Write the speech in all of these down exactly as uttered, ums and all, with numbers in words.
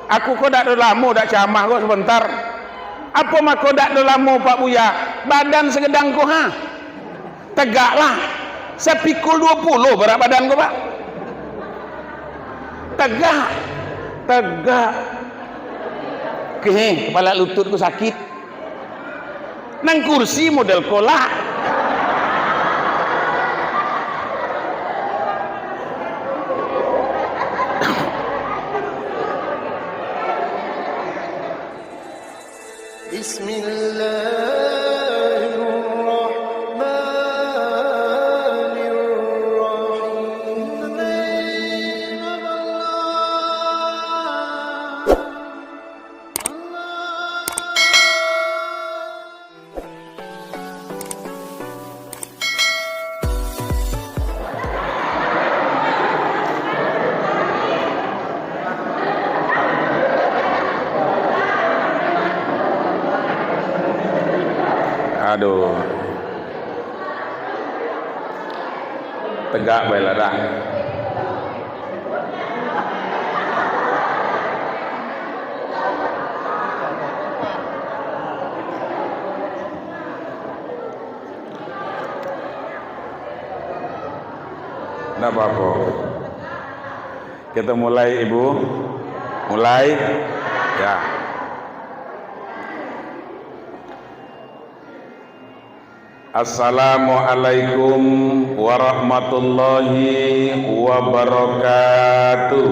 Aku ko dak do lamo, dak camah ko sabanta. Apo mako dak do lamo, Pak Buya? Badan sagadang ko, ha? Tegaklah. Sapikul duo puluh barat badan ko, Pak. Tegak. Tegak. Keh, kepala lutut ko sakit. Nan kursi model kolak. Bismillahirrahmanirrahim. Aduh. Tegak bae lah dah. Ndak apa-apa. Kita mulai, Ibu. Mulai. Ya. Assalamualaikum warahmatullahi wabarakatuh.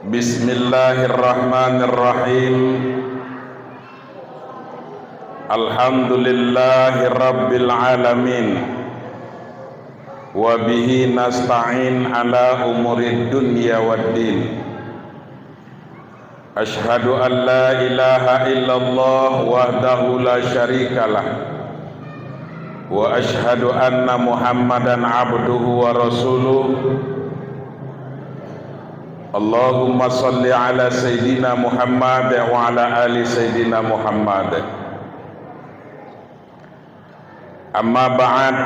Bismillahirrahmanirrahim. Alhamdulillahirabbil alamin. Wa bihi nasta'in ala umurid dunya waddin. Asyhadu an la ilaha illallah wahdahu la syarikalah. Wa asyhadu anna Muhammadan abduhu wa rasuluh. Allahumma shalli ala Sayyidina Muhammad wa ala ali Sayyidina Muhammad. Amma ba'd,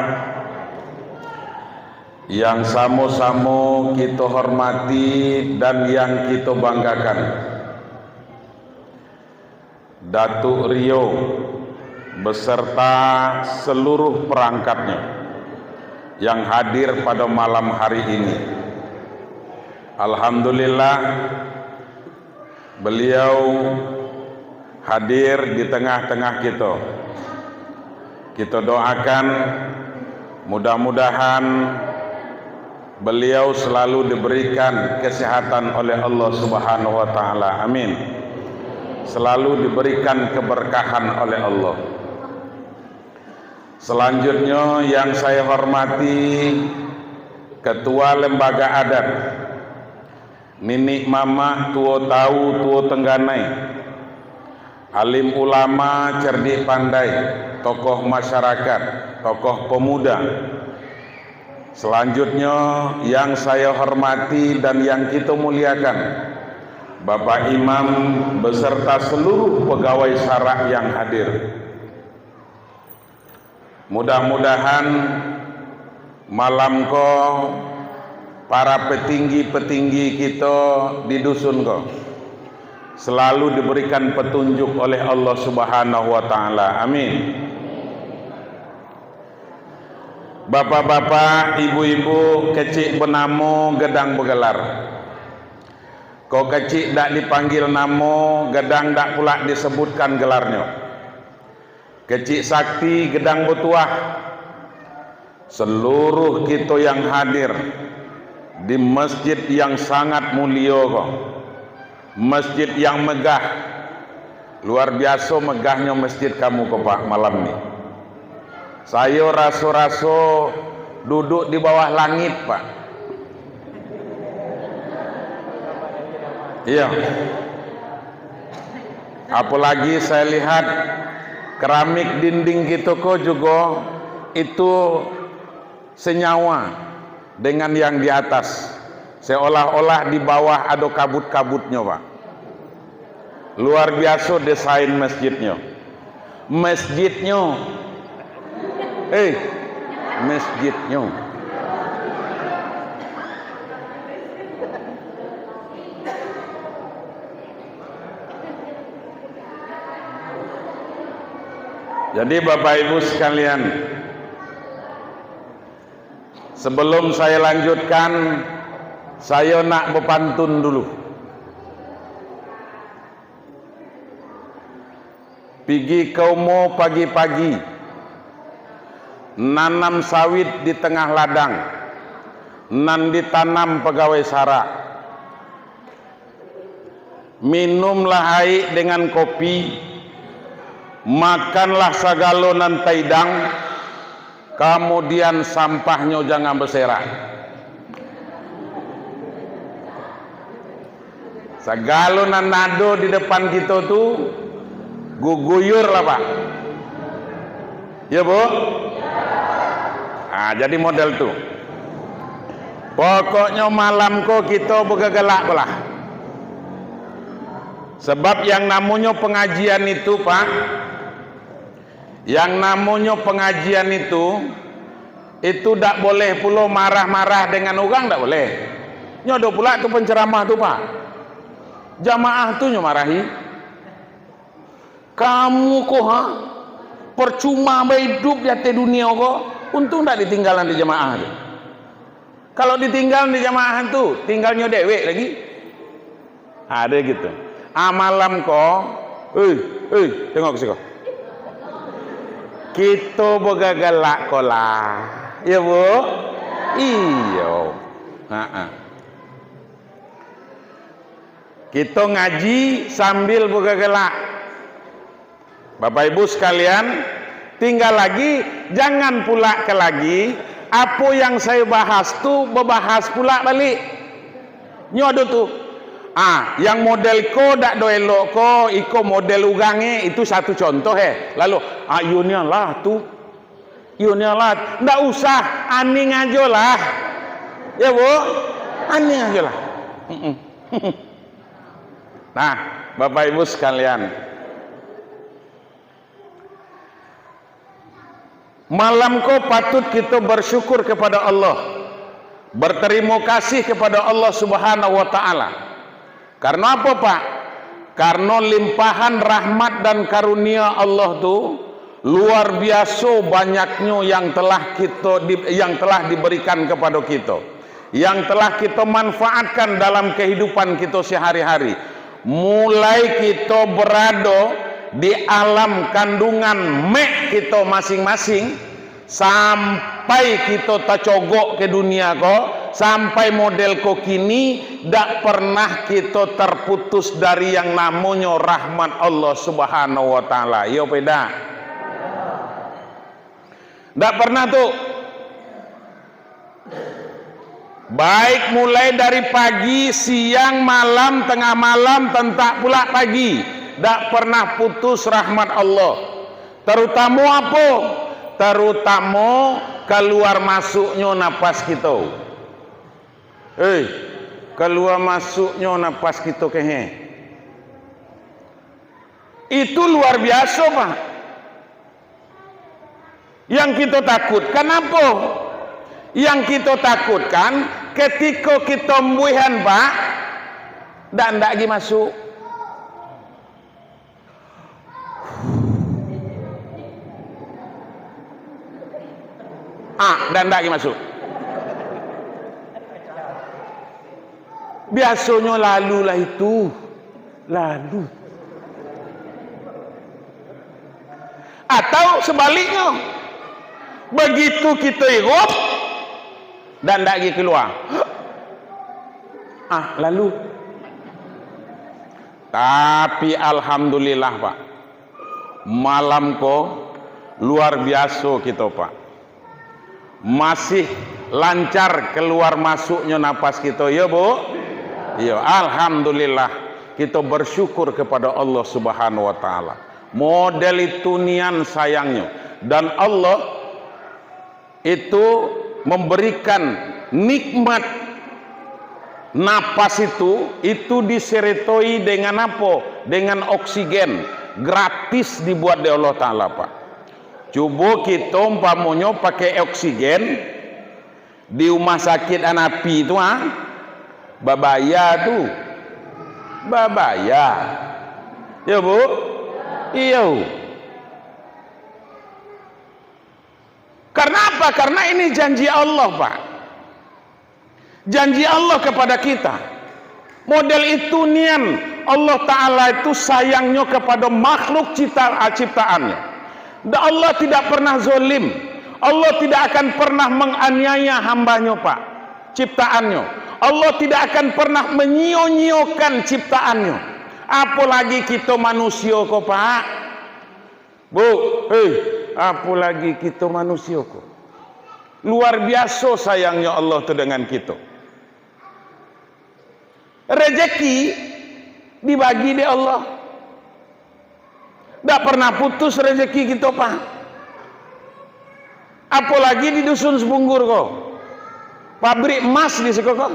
yang samo-samo kito hormati dan yang kito banggakan, Datuk Rio beserta seluruh perangkatnya yang hadir pada malam hari ini. Alhamdulillah, beliau hadir di tengah-tengah kito. Kito doakan, mudah-mudahan beliau selalu diberikan kesehatan oleh Allah Subhanahu wa Ta'ala. Amin. Selalu diberikan keberkahan oleh Allah. Selanjutnya, yang saya hormati Ketua Lembaga Adat, niniak mamak, tuo tawu, tuo tengganai, alim ulama, cerdik pandai, tokoh masyarakat, tokoh pemuda. Selanjutnya, yang saya hormati dan yang kita muliakan, Bapak Imam beserta seluruh pegawai syarak yang hadir. Mudah-mudahan malam ko, para petinggi-petinggi kito di dusun ko selalu diberikan petunjuk oleh Allah Subhanahu wa Ta'ala. Amin. Bapak-bapak, ibu-ibu, kecek benamo, gadang begelar. Kok kecek dak dipanggil namo, gadang dak pulak disebutkan gelarnyo. Kecek sakti, gadang batuah. Seluruh kito yang hadir di masjid yang sangat mulio ko, masjid yang megah, luar biaso megahnyo masjid kamu ko, Pak, malam ni. Sayo raso-raso duduk di bawah langit, Pak. Iyo. Apolagi saya lihat keramik dinding kito ko jugo itu senyawa dengan yang di atas, seolah-olah di bawah ado kabut-kabutnyo, Pak. Luar biaso desain masjidnyo. Masjidnyo, eh, masjidnyo. Jadi, Bapak Ibu sekalian, sebelum saya lanjutkan, saya nak bepantun dulu. Pigi ka umo pagi-pagi, nanam sawit di tangah ladang, nan ditanam pagawai sarak. Minumlah aik dengan kopi, makanlah sagalo nan taidang, kamudian sampahnyo jangan baserak. Sagalo nan ado di depan kito tu, guguyur lah, Pak. Ya, Bu? Ah, jadi model tu. Pokoknyo malam ko kito bagagalak lah. Sebab yang namonyo pengajian itu, Pak, yang namonyo pengajian itu, itu dak boleh pulo marah-marah dengan urang, dak boleh. Nyo ado pulak tu penceramah tu, Pak. Jamaah tu nyo marahi. Kamu ko, ha? Percuma baiduik di ateh dunia ko. Untung dak ditinggalan di jamaah tu. Kalau ditinggal di jamaah tu, tinggalnyo dewek lagi. Ado gitu. Ah, malam ko, hei, hei, tengok siko. Kito bagagalak ko lah. Ya, Bu? Iyo. Ha-ha. Kito ngaji sambil bagagalak. Bapak Ibu sekalian, tinggal lagi, jangan pulak ka lagi, apo yang sayo bahas tu babahas pulak balik. Nyo ado tu. Ah, yang model ko dak do elok ko, iko model urang e, itu satu contoh e. Lalu, ah, iyo nian lah tu. Iyo nian lah, ndak usah, aning ajo lah. Ya, Bu? Aning ajo lah. Mm-mm. Nah, Bapak Ibu sekalian, malam ko patut kito bersyukur kepada Allah, berterimo kasih kepada Allah Subhanahu wa Ta'ala. Karena apa, Pak? Karena limpahan rahmat dan karunia Allah tu luar biaso banyaknyo yang telah kito di-, yang telah diberikan kepada kito, yang telah kito manfaatkan dalam kehidupan kito sehari-hari. Mulai kito berado di alam kandungan mek kito masing-masing, sampai kito tacogok ke dunia ko, sampai model ko kini, dak pernah kito terputus dari yang namonyo rahmat Allah Subhanahu wa Ta'ala. Iyo, pedak? Ndak pernah tu. Baik mulai dari pagi, siang, malam, tengah malam, tentak pulak pagi, ndak pernah putus rahmat Allah. Terutamo apo? Terutamo kaluar masuknyo napas kito. Eh, kaluar masuknyo napas kito kehe. Itu luar biaso, Pak. Yang kito takutkan apo? Yang kito takutkan, ketiko kito embuihan, Pak, dak, ndak lagi masuk. Ah, dak, ndak lagi masuk. Biasonyo lalu lah itu. Lalu. Atau sebaliknyo, begitu kito irup, dak, ndak lagi kalua. Ah, lalu. Tapi alhamdulillah, Pak. Malam ko luar biaso kito, Pak. Masih lancar kaluar masuknyo napas kito, iyo, Bu? Iyo, alhamdulillah. Kito bersyukur kepada Allah Subhanahu wa Ta'ala. Model itu nian sayangnyo. Dan Allah itu memberikan nikmat napas itu, itu diseretoi dengan apo? Dengan oksigen. Gratis dibuat dek Allah Ta'ala, Pak. Cubo kito umpamonyo pakai oksigen di rumah sakik Anapi tu, ha? Babaya tu. Babaya. Yo, Bu? Iyo. Karena apa? Karena ini janji Allah, Pak. Janji Allah kepada kita. Model itu nian, Allah Ta'ala itu sayangnyo kepada makhluk cipta-, ciptaan-Nyo. Dan Allah tidak pernah zolim. Allah tidak akan pernah menganiaya hamba-Nyo, Pak, ciptaan-Nyo. Allah tidak akan pernah menyio-nyokan ciptaan-Nyo. Apolagi kito manusio ko, Pak. Bu, hei, apolagi kito manusio ko. Luar biaso sayangnyo Allah tu dengan kito. Rezeki dibagi dek Allah. Dak pernah putus rezeki kito, Pak. Apolagi di Dusun Sepunggur ko. Pabrik emas di siko ko.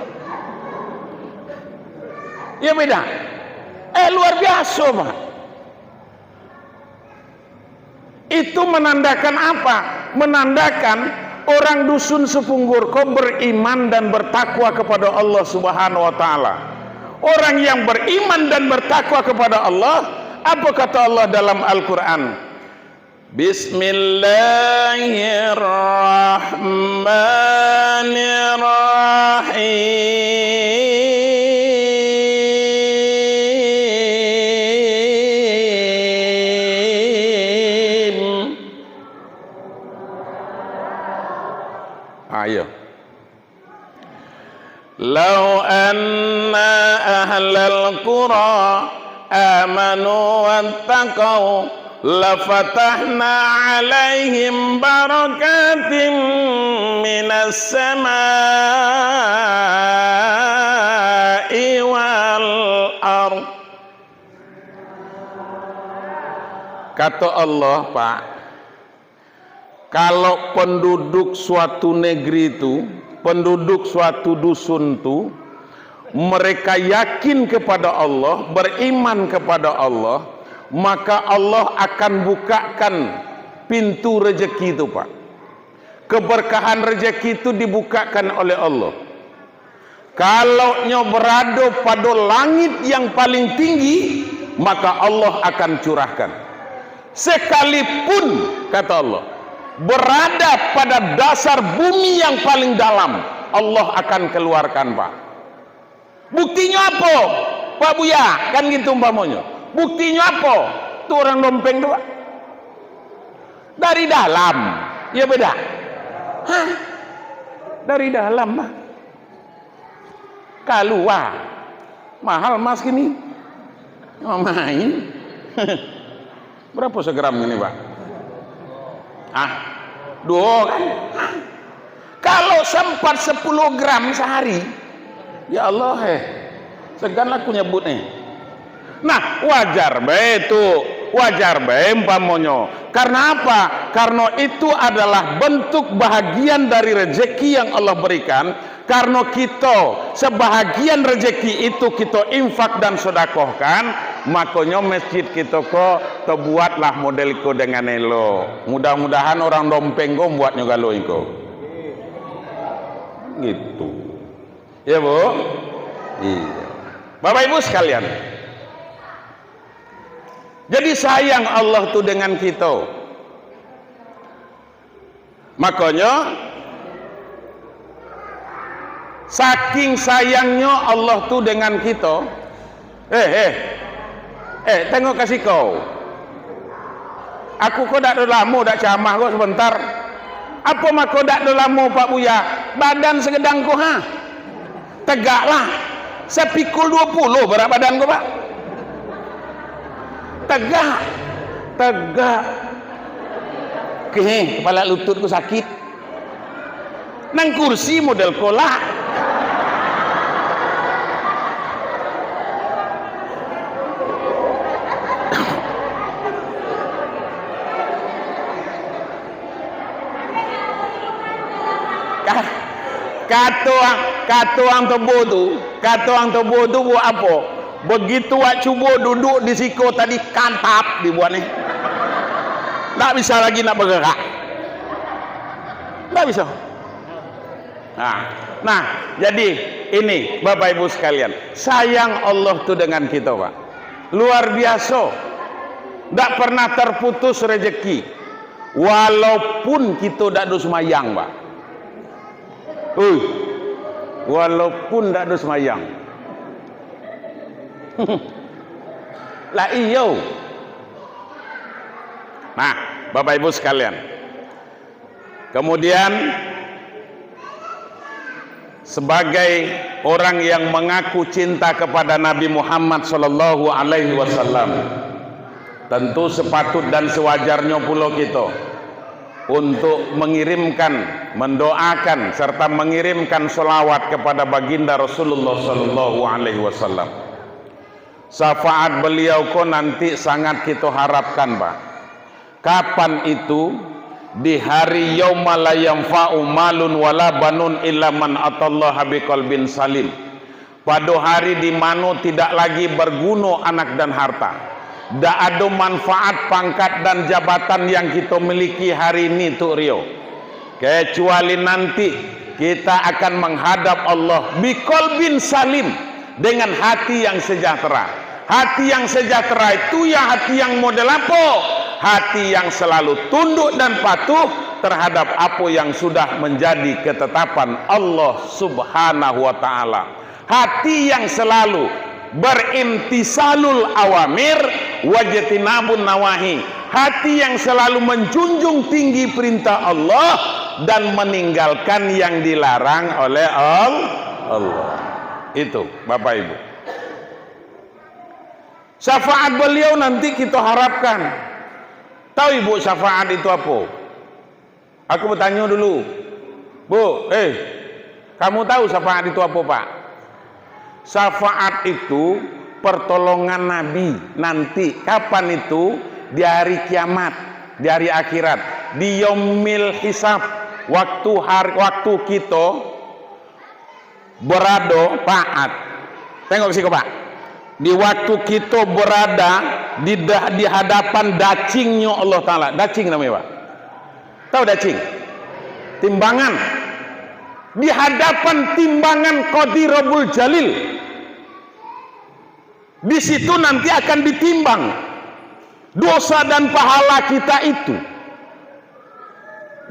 Iyo beda. Eh, luar biaso, Pak. Itu menandakan apa? Menandakan orang Dusun Sepunggur ko beriman dan bertakwa kepada Allah Subhanahu wa Ta'ala. Orang yang beriman dan bertakwa kepada Allah, apa kata Allah dalam Al-Quran? Bismillahirrahmanirrahim. Ayo. Lau anna ahlal qura amanu wattaqau, lafatahna alaihim barakatim minas samai wal ard. Kato Allah, Pak, kalau penduduk suatu negeri tu, penduduk suatu dusun tu, mereka yakin kepada Allah, beriman kepada Allah, maka Allah akan bukakan pintu rezeki tu, Pak. Keberkahan rezeki tu dibukakan oleh Allah. Kalau nyo berado pado langit yang paling tinggi, maka Allah akan curahkan. Sekalipun, kata Allah, berada pada dasar bumi yang paling dalam, Allah akan keluarkan, Pak. Buktinyo apo, Pak Buya? Kan gitu umpamonyo. Buktinyo apo? Tu urang Dompeng tu, Pak. Dari dalam. Iyo beda. Hah? Dari dalam, Pak. Kalua. Mahal emas kini. Main. Barapo sagram kini, Pak? Ah, duo kan? Ah. Kalau sampat sapuluah gram sahari, ya Allah, eh. Sagan lah aku nyabut ni. Nah, wajar bae tu, wajar bae umpamonyo. Karena apa? Karena itu adalah bentuk bahagian dari rezeki yang Allah berikan. Karena kita, sebahagian rezeki itu kita infak dan sodakohkan, makonyo masjid kita ko terbuatlah model iko dengan elok. Mudah-mudahan orang Dompeng ko buatnyo galo iko. Gitu. Ya, Bu? Iya. Bapak Ibu sekalian, jadi sayang Allah tu dengan kita. Makonyo, saking sayangnyo Allah tu dengan kita, eh, eh, eh, tengok ka siko. Aku ko dak ado lamo, dak camah ko sebentar. Apo mako dak ado lamo, Pak Buya? Badan sagadang ko, ha? Tegaklah. Sapikul duo puluah barat badan ko, Pak. Tegak. Tegak. Keh, kepala lutut ko sakit. Nang kursi model kolak. Ka-, kato ang-, kato ang tobo tu, kato ang tobo tu buat apo? Begitu wak cubo duduk di siko tadi, kantap dibuat ni. Ndak bisa lagi nak bergerak. Ndak bisa. Nah, nah, jadi ini, Bapak Ibu sekalian, sayang Allah tu dengan kita, Pak. Luar biasa. Ndak pernah terputus rezeki. Walaupun kita ndak ada semayang, Pak. Ui, walaupun ndak ada semayang. Lah iyo. Nah, Bapak Ibu sekalian. Kemudian, sebagai orang yang mengaku cinta kepada Nabi Muhammad sallallahu alaihi wasallam, tentu sepatut dan sewajarnyo pulo kito untuk mengirimkan, mendoakan, serta mengirimkan salawat kepada Baginda Rasulullah sallallahu alaihi wasallam. Syafaat beliau ko nanti sangat kito harapkan, Pak. Kapan itu? Di hari yauma la yanfa'u malun wala banun illa man atallaha biqalbin salim. Pado hari di mano tidak lagi berguno anak dan harta. Dak ado manfaat pangkat dan jabatan yang kito miliki hari ini tu, Rio. Kecuali nanti kita akan menghadap Allah biqalbin salim, dengan hati yang sejahtera. Hati yang sejahtera itu ya hati yang model apo? Hati yang selalu tunduk dan patuh terhadap apo yang sudah menjadi ketetapan Allah Subhanahu wa Ta'ala. Hati yang selalu berimtisalul awamir wajtinabun nawahi. Hati yang selalu menjunjung tinggi perintah Allah dan meninggalkan yang dilarang oleh Al-, Allah. Itu, Bapak Ibu. Syafaat beliau nanti kita harapkan. Tahu Ibu syafaat itu apa? Aku bertanya dulu. Bu, eh, kamu tahu syafaat itu apa, Pak? Syafaat itu pertolongan Nabi nanti. Kapan itu? Di hari kiamat, di hari akhirat, di yaumil hisab. Waktu hari, waktu kita berado, Pak. Tengok siko, Pak. Di waktu kito berada di dah-, di hadapan dacingnyo Allah Ta'ala. Dacing namonyo, Pak. Tahu dacing? Timbangan. Di hadapan timbangan Qadi Rabbul Jalil. Di situ nanti akan ditimbang dosa dan pahala kita itu.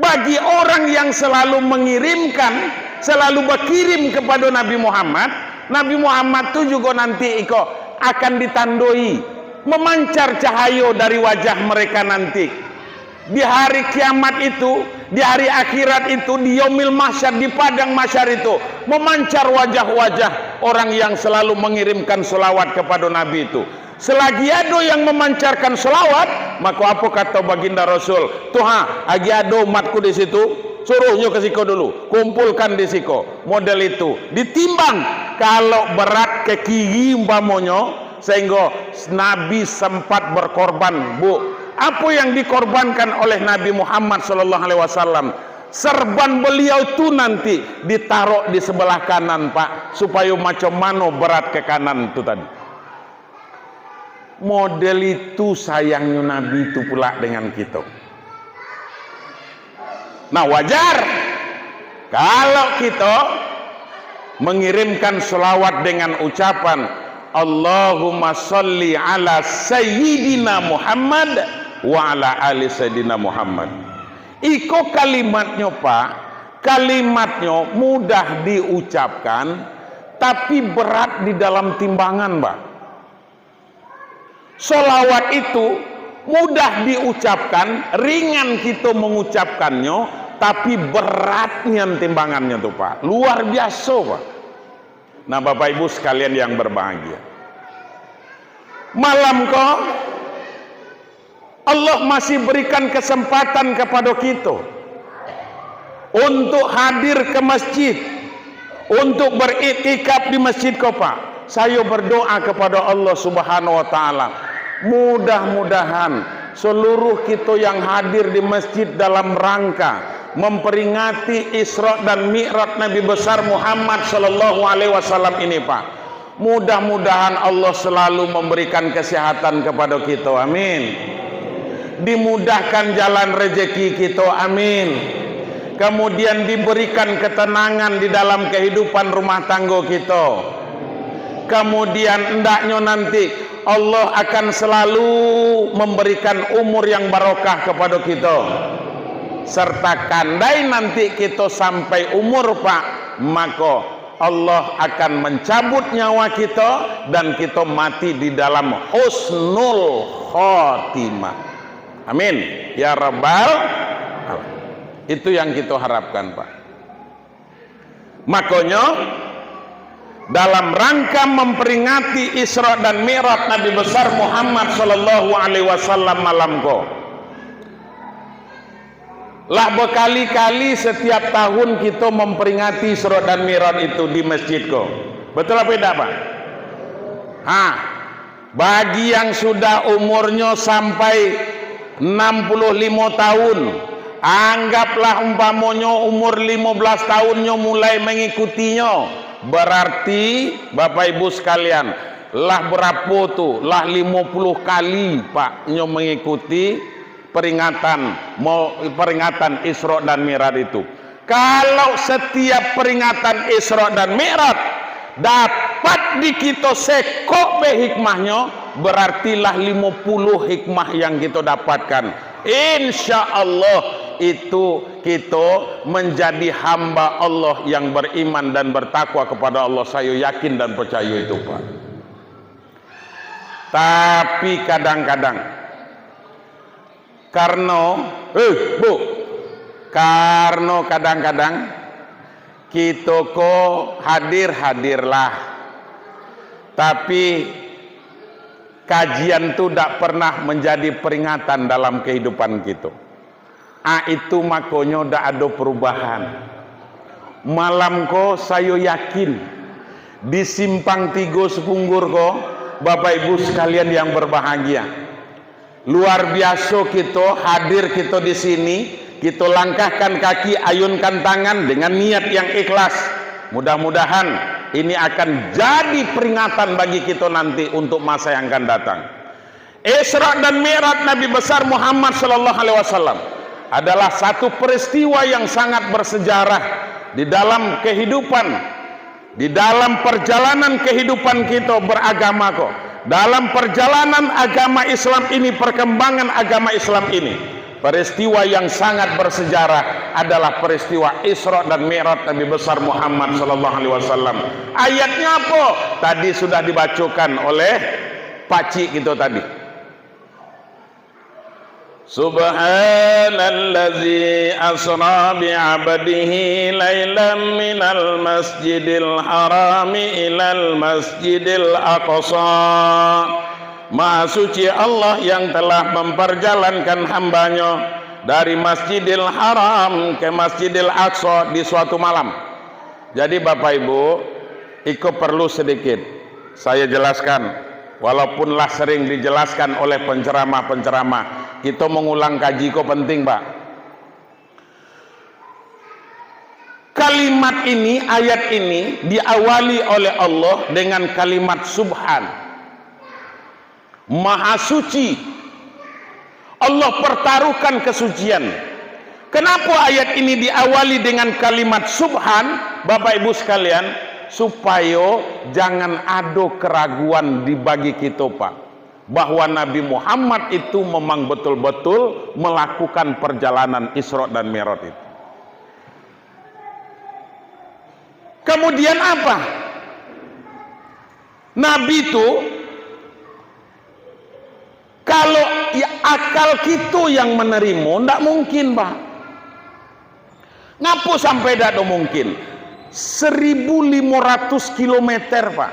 Bagi orang yang selalu mengirimkan, selalu berkirim kepada Nabi Muhammad, Nabi Muhammad tu juga nanti iko akan ditandoi, memancar cahayo dari wajah mereka nanti. Di hari kiamat itu, di hari akhirat itu, di yaumil mahsyar, di padang mahsyar itu, memancar wajah-wajah orang yang selalu mengirimkan salawat kepada Nabi itu. Selagi ado yang memancarkan salawat, mako apo kato Baginda Rasul? Tu ha, agi ado umatku di situ, suruh nyo ka siko dulu, kumpulkan di siko. Model itu, ditimbang, kalau berat ke kiri umpamonyo, sehingga Nabi sempat berkorban, Bu. Apo yang dikorbankan oleh Nabi Muhammad sallallahu alaihi wasallam? Serban beliau tu nanti ditarok di sebelah kanan, Pak, supayo macam mano berat ke kanan tu tadi. Model itu sayangnyo Nabi tu pula dengan kito. Nah, wajar kalau kito mengirimkan salawat dengan ucapan, "Allahumma shalli ala Sayyidina Muhammad wa ala ali Sayyidina Muhammad." Iko kalimatnyo, Pak, kalimatnyo mudah diucapkan, tapi berat di dalam timbangan, Pak. Salawat itu mudah diucapkan, ringan kito mangucapkannyo, tapi berat nian timbangannyo tu, Pak. Luar biaso, Pak. Nah, Bapak Ibu sekalian yang berbahagia, malam ko Allah masih berikan kesempatan kepada kito untuk hadir ke masjid, untuk beriktikaf di masjid ko, Pak. Sayo berdoa kepada Allah Subhanahu wa Ta'ala, mudah-mudahan seluruh kito yang hadir di masjid dalam rangka memperingati Isra dan Mi'raj Nabi besar Muhammad sallallahu alaihi wasallam ini, Pak, mudah-mudahan Allah selalu memberikan kesehatan kepada kito. Amin. Dimudahkan jalan rezeki kito, amin. Kemudian diberikan ketenangan di dalam kehidupan rumah tanggo kito. Kemudian hendaknyo nanti Allah akan selalu memberikan umur yang barokah kepada kito. Serta kandai nanti kito sampai umur, Pak, mako Allah akan mencabut nyawa kito dan kito mati di dalam husnul khotimah. Amin. Ya Rabbal Alamin. Itu yang kito harapkan, Pak. Makonyo, dalam rangka memperingati Isra dan Mi'raj Nabi besar Muhammad sallallahu alaihi wasallam malam ko, lah berkali-kali setiap tahun kito memperingati Isra dan Mi'raj itu di masjid ko. Betul apa indak, Pak? Ha. Bagi yang sudah umurnyo sampai enam puluh limo tahun, anggaplah umpamonyo umur limo belas tahunnyo mulai mengikutinyo, berarti, Bapak Ibu sekalian, lah berapo tu? Lah limo puluh kali, Pak, nyo mengikuti peringatan, mo-, peringatan Isra dan Mi'raj itu. Kalau setiap peringatan Isra dan Mi'raj dapat di kito sekok be hikmahnyo, berarti lah limo puluh hikmah yang kito dapatkan. Insya Allah, itu kito menjadi hamba Allah yang beriman dan bertakwa kepada Allah. Sayo yakin dan percaya itu, Pak. Tapi kadang-kadang, karno, eh, Bu, karno kadang-kadang kito ko hadir-hadirlah, tapi kajian tu dak pernah menjadi peringatan dalam kehidupan kito. Ah, itu makonyo dak ado perubahan. Malam ko sayo yakin, di Simpang Tigo Sepunggur ko, Bapak Ibu sekalian yang berbahagia, luar biaso kito hadir kito di sini, kito langkahkan kaki, ayunkan tangan dengan niat yang ikhlas. Mudah-mudahan ini akan jadi peringatan bagi kito nanti untuk masa yang akan datang. Isra dan Mi'raj Nabi besar Muhammad sallallahu alaihi wasallam adalah satu peristiwa yang sangat bersejarah di dalam kehidupan, di dalam perjalanan kehidupan kito beragama ko, dalam perjalanan agama Islam ini, perkembangan agama Islam ini. Peristiwa yang sangat bersejarah adalah peristiwa Isra dan Mi'raj Nabi besar Muhammad sallallahu alaihi wasallam. Ayatnya apa? Tadi sudah dibacokan oleh pacik kito tadi. Subhanallazi asra bi abdihi lailam minal masjidil harami ilal masjidil aqsa. Maha suci Allah yang telah memperjalankan hamba-Nyo dari Masjidil Haram ke Masjidil Aqsa di suatu malam. Jadi, Bapak Ibu, iko perlu sedikit saya jelaskan, walaupun lah sering dijelaskan oleh penceramah-penceramah, kito mengulang kaji ko penting, Pak. Kalimat ini, ayat ini diawali oleh Allah dengan kalimat subhan. Maha suci. Allah pertaruhkan kesucian. Kenapa ayat ini diawali dengan kalimat subhan, Bapak Ibu sekalian? Supayo jangan ado keraguan di bagi kito, Pak, bahwa Nabi Muhammad itu memang betul-betul melakukan perjalanan Isra dan Mi'raj itu. Kemudian apa? Nabi tu, kalau ya, akal kito yang menerima, ndak mungkin, Pak. Ngapo sampai dak ado mungkin? Seribu limo ratus kilometer, Pak.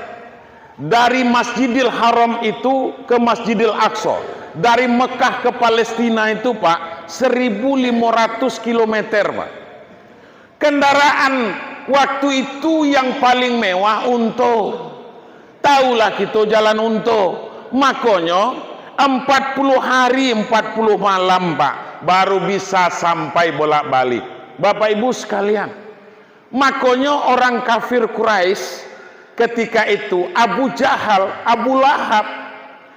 Dari Masjidil Haram itu ke Masjidil Aqsa. Dari Mekah ke Palestina itu, Pak, seribu limo ratus kilometer, Pak. Kendaraan waktu itu yang paling mewah unto. Tahulah kito jalan unto. Makonyo, empat puluh hari, empat puluh malam, Pak, baru bisa sampai bolak-balik. Bapak Ibu sekalian, makonyo orang kafir Quraisy ketika itu, Abu Jahal, Abu Lahab,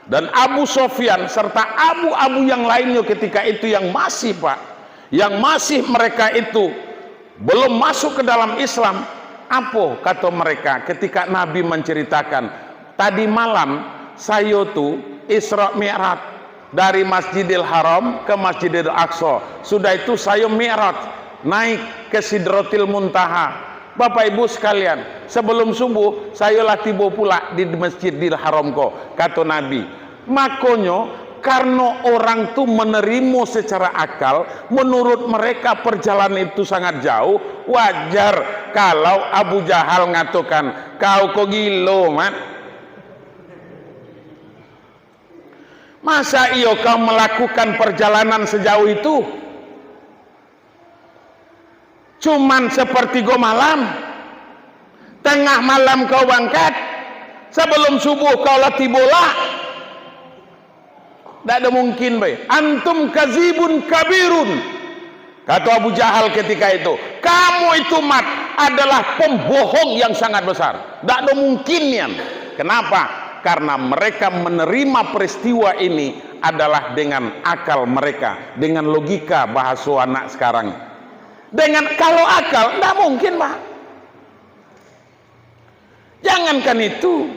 Dan Abu Sofyan serta abu-abu yang lainnyo ketika itu yang masih, Pak, yang masih mereka itu belum masuk ke dalam Islam, apo kato mereka ketika Nabi menceritakan, "Tadi malam sayo tu Isra Mi'raj dari Masjidil Haram ke Masjidil Aqsa, sudah itu sayo Mi'raj, naik ke Sidratil Muntaha." Bapak Ibu sekalian, sebelum subuh, sayo lah tibo pulak di Masjidil Haram ko, kato Nabi. Makonyo, karno orang tu menerimo secara akal, menurut mereka perjalanan itu sangat jauh, wajar kalau Abu Jahal ngatokan, "Kau ko gilo, Mat. Masa iyo kau melakukan perjalanan sejauh itu?" Cuman sapartigo malam, tangah malam kau bangkat, sabalum subuh kau lah tibo lah. Ndak ado mungkin, bae. "Antum kazibun kabirun," kato Abu Jahal ketika itu. "Kamu itu, Mat, adalah pembohong yang sangat besar. Ndak ado mungkin nian." Kenapa? Karena mereka menerima peristiwa ini adalah dengan akal mereka, dengan logika, bahaso anak sekarang. Dengan, kalau akal, ndak mungkin, Pak. Jangankan itu,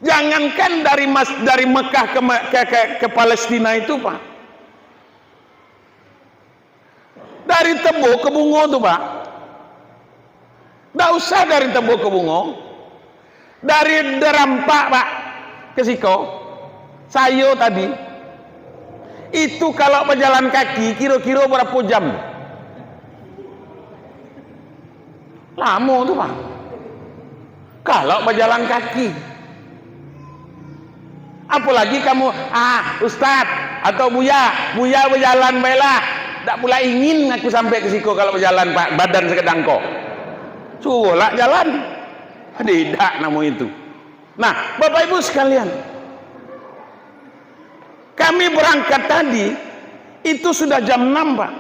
jangankan dari Mas-, dari Mekah ke Me-, ke, ke, ke Palestina itu, Pak. Dari Tebo ke Bungo tu, Pak. Ndak usah dari Tebo ke Bungo. Dari Darampak, Pak, ke siko. Sayo tadi. Itu kalau bajalan kaki, kiro-kiro barapo jam? Lamo tu, Pak. Kalau bajalan kaki. Apolagi kamu, "Ah, Ustaz atau Buya, Buya bajalan baelah. Dak pula ingin aku sampai ke siko kalau bajalan, Pak, badan sakadangko." Suruahlah jalan. Tidak namo itu. Nah, Bapak Ibu sekalian, kami berangkat tadi, itu sudah jam enam, Pak.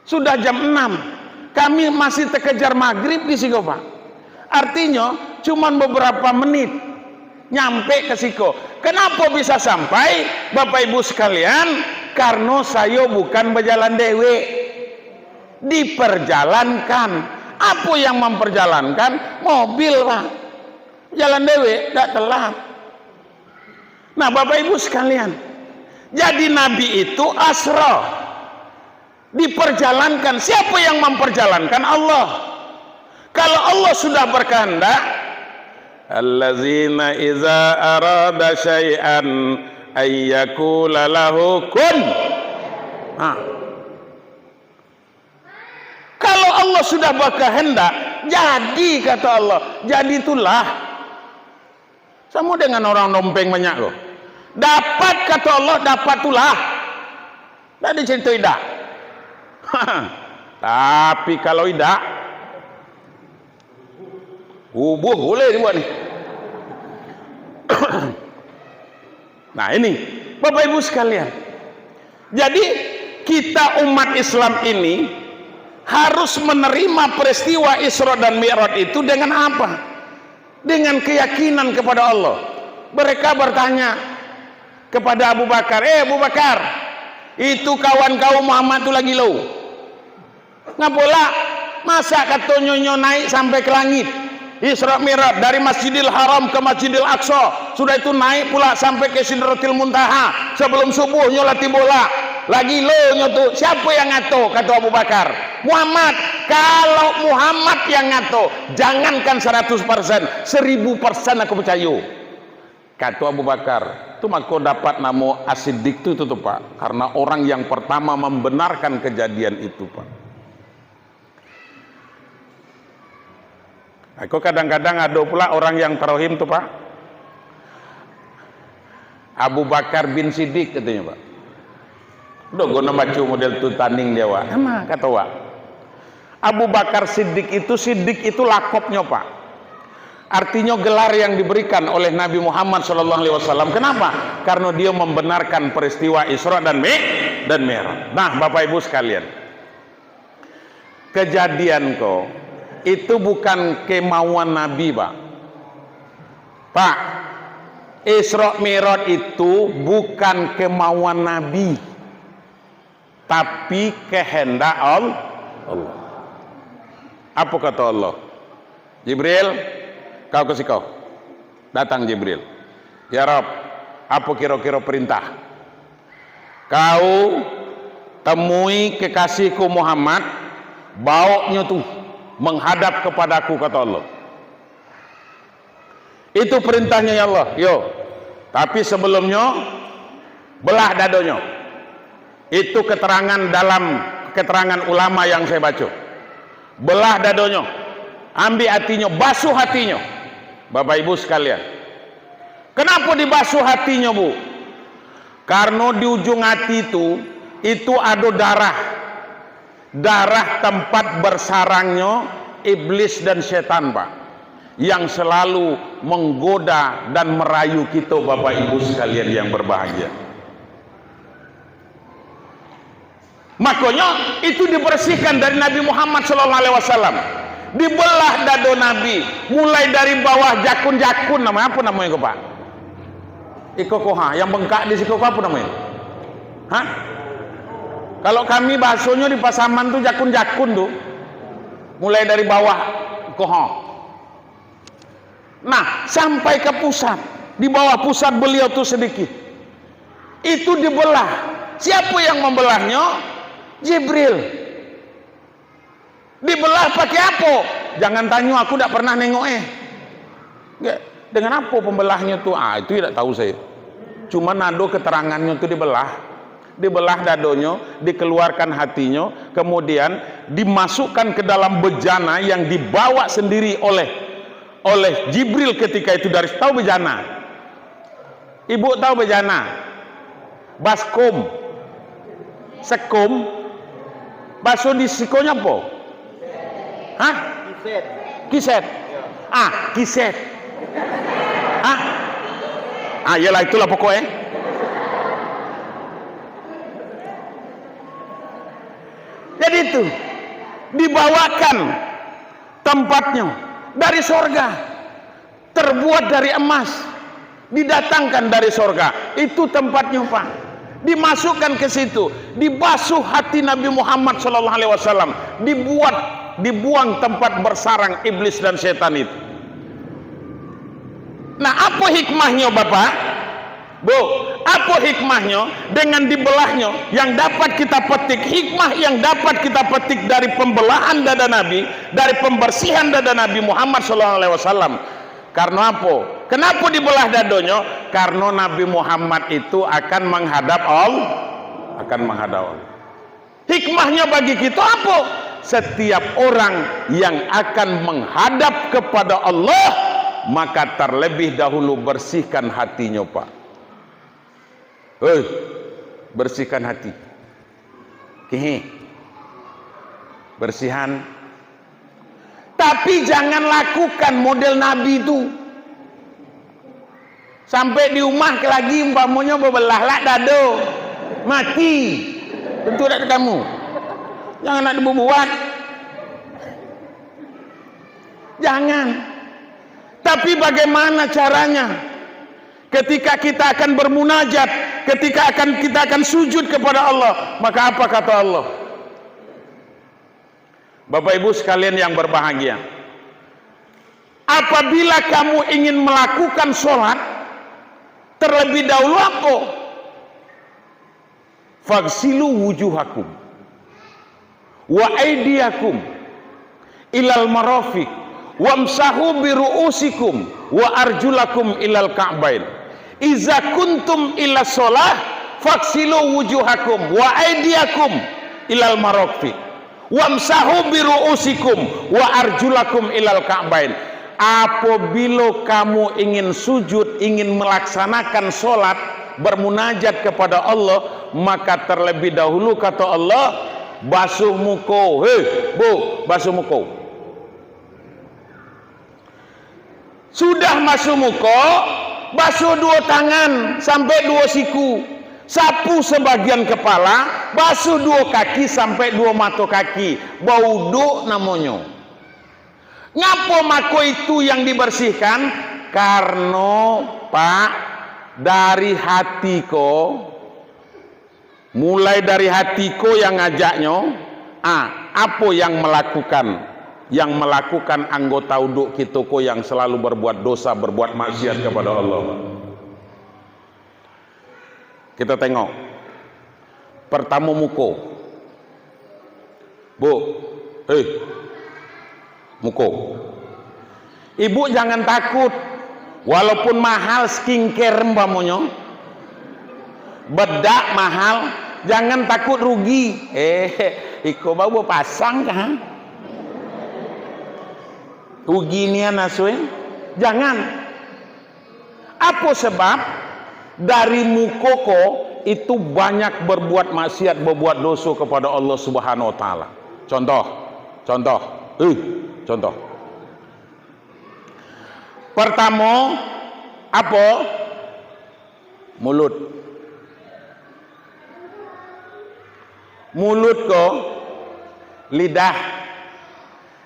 Sudah jam enam. Kami masih takejar maghrib di siko, Pak. Artinyo, cuman beberapa menit nyampe ke siko. Kenapa bisa sampai, Bapak Ibu sekalian? Karno sayo bukan bajalan dewek. Diperjalankan. Apo yang memperjalankan? Mobil, Pak. Jalan dewek, dak telat. Nah, Bapak Ibu sekalian, jadi Nabi itu asra, diperjalankan. Siapa yang memperjalankan? Allah. Kalau Allah sudah berkehendak, "Allazina iza arada syai'an ayyakula lahu kun." Nah, kalau Allah sudah berkehendak, jadi, kata Allah, jadi itulah. Samo dengan orang nompeng banyak ko. Dapat, kata Allah, dapat tulah. Ndak ada cerita idak. Tapi kalau idak, ubuh boleh dibuat ni. Nah, ini, Bapak Ibu sekalian. Jadi, kita umat Islam ini harus menerima peristiwa Isra dan Mi'raj itu dengan apa? Dengan keyakinan kepada Allah. Mereka bertanya kepada Abu Bakar, "Eh, Abu Bakar, itu kawan kau Muhammad tu lah gilo. Ngapolah, masa katonyo nyo naik sampai ke langit, Isra Mi'raj, dari Masjidil Haram ke Masjidil Aqsa, sudah itu naik pula sampai ke Sidratil Muntaha, sabalum subuh nyo lah tibo lah. Lah gilo nyo tu, siapa yang ngato?" Kato Abu Bakar, "Muhammad." "Kalau Muhammad yang ngato, jangankan saratus persen, seribu persen aku percayo," kato Abu Bakar. Tu mako dapat namo As-Siddiq tu, tu, tu, Pak, karena orang yang pertama membenarkan kejadian itu, Pak. Nah, kok kadang-kadang ado pula orang yang tarohim tu, Pak. Abu Bakar bin Siddiq katonyo, Pak. Doh gono baco model tu taning di awak. Ama kato awak. Abu Bakar Siddiq itu, Siddiq itu lakopnyo, Pak. Artinyo gelar yang diberikan oleh Nabi Muhammad sallallahu alaihi wasallam. Kenapa? Karena dia membenarkan peristiwa Isra dan Mi-, dan Mi'raj. Nah, Bapak Ibu sekalian, kejadian ko, itu bukan kemauan Nabi, Pak. Pak, Isra Mi'raj itu bukan kemauan Nabi, tapi kehendak Al-, Allah. Apo kato Allah? "Jibril, kau ka siko." Datang Jibril. "Ya Rabb, apo kiro-kiro perintah?" "Kau temui kekasihku Muhammad, bawoknyo tu menghadap kepadaku," kato Allah. "Itu perintahnya, ya Allah." "Yo, tapi sebelumnyo, belah dadonyo." Itu keterangan dalam keterangan ulama yang saya baca. "Belah dadonyo, ambiak atinyo, basuh atinyo." Bapak Ibu sekalian, kenapa dibasuh atinyo, Bu? Karena di ujung ati tu, itu ado darah. Darah tempat bersarangnyo iblis dan setan, Pak, yang selalu menggoda dan merayu kito, Bapak Ibu sekalian yang berbahagia. Makonyo, itu dibersihkan dari Nabi Muhammad sallallahu alaihi wasallam. Dibelah dado Nabi, mulai dari bawah jakun-jakun, namo apo namo iko, Pak? Iko ko, ha, yang bengkak di siko ko apo namo iko? Ha? Kalau kami bahasonyo di Pasaman tu jakun-jakun tu. Mulai dari bawah ko, ha. Nah, sampai ke pusat, di bawah pusat beliau tu sedikit. Itu dibelah. Siapa yang membelahnya? Jibril. Dibelah pakai apa? Jangan tanyo, aku dak pernah nengok, eh. Nggak, dengan apa pembelahnyo tu? Ah, itu tidak tahu saya. Cuman ado keterangannya tu dibelah. Dibelah dadonyo, dikeluarkan hatinyo, kemudian dimasukkan ke dalam bejana yang dibawa sendiri oleh, oleh Jibril ketika itu dari, tahu bejana? Ibu tahu bejana? Baskom. Sekom. Baso di sikonyo apo? Hah? Kiset. Kiset. Ah, kiset. Hah? Ah, iyalah, itulah pokoknya. Jadi itu, dibawakan tempatnya dari sorga, terbuat dari emas, didatangkan dari sorga. Itu tempatnya, Pak. Dimasukkan ke situ, dibasuh hati Nabi Muhammad sallallahu alaihi wasallam, dibuat, dibuang tempat bersarang iblis dan setan itu. Nah, apa hikmahnyo, Bapak? Bu, apa hikmahnyo dengan dibelahnyo? Yang dapat kita petik, hikmah yang dapat kita petik dari pembelahan dada Nabi, dari pembersihan dada Nabi Muhammad sallallahu alaihi wasallam. Karena apa? Kenapa dibelah dadonyo? Karena Nabi Muhammad itu akan menghadap Allah, akan menghadap Allah. Hikmahnya bagi kita apa? Setiap orang yang akan menghadap kepada Allah, maka terlebih dahulu bersihkan hatinya, Pak. Hei, bersihkan hati. Kihi. Bersihan. Tapi jangan lakukan model Nabi tu. Sampai di rumah lagi umpamonyo babelah lah dado. Mati. Tentu dak tatamu. Jangan nak dibubuat. Jangan. Tapi bagaimana caranya? Ketika kita akan bermunajat, ketika akan, kita akan sujud kepada Allah, maka apa kata Allah? Bapak Ibu sekalian yang berbahagia, apabila kamu ingin melakukan sholat, terlebih dahulu apa? "Faghsilu wujuhakum wa aidiyakum ilal marafiq, wamsahu bi ru'usikum wa arjulakum ilal ka'bain. Iza kuntum ila sholah, faghsilu wujuhakum wa aidiyakum ilal marafiq. Wamsahu bi ru'usikum wa arjulakum ilal ka'bain." Apabila kamu ingin sujud, ingin melaksanakan sholat, bermunajat kepada Allah, maka terlebih dahulu, kata Allah, basuh muko. Hei, bu, basuh muko. Sudah basuh muko, basuh duo tangan sampai duo siku, sapu sebagian kepala, basuh duo kaki sampai duo mato kaki, bauduk namonyo. Ngapo mako itu yang dibersihkan? Karno, Pak, Dari hati ko, mulai dari hati ko yang ngajaknyo, ah, apo yang melakukan, yang melakukan anggota uduk kito ko yang selalu berbuat dosa, berbuat maksiat kepada Allah? Kita tengok. Pertamo, muko. Bu, hei, muko. Ibu jangan takut, walaupun mahal skincare umpamonyo, bedak mahal, jangan takut rugi. Eh, iko baru bapasang kah? Rugi nian asuh, eh? Jangan. Apo sebab? Dari muko ko itu banyak berbuat maksiat, berbuat doso kepada Allah Subhanahu wa Taala. Contoh, contoh, eh, contoh. Pertamo, apo? Mulut. Mulut ko, lidah.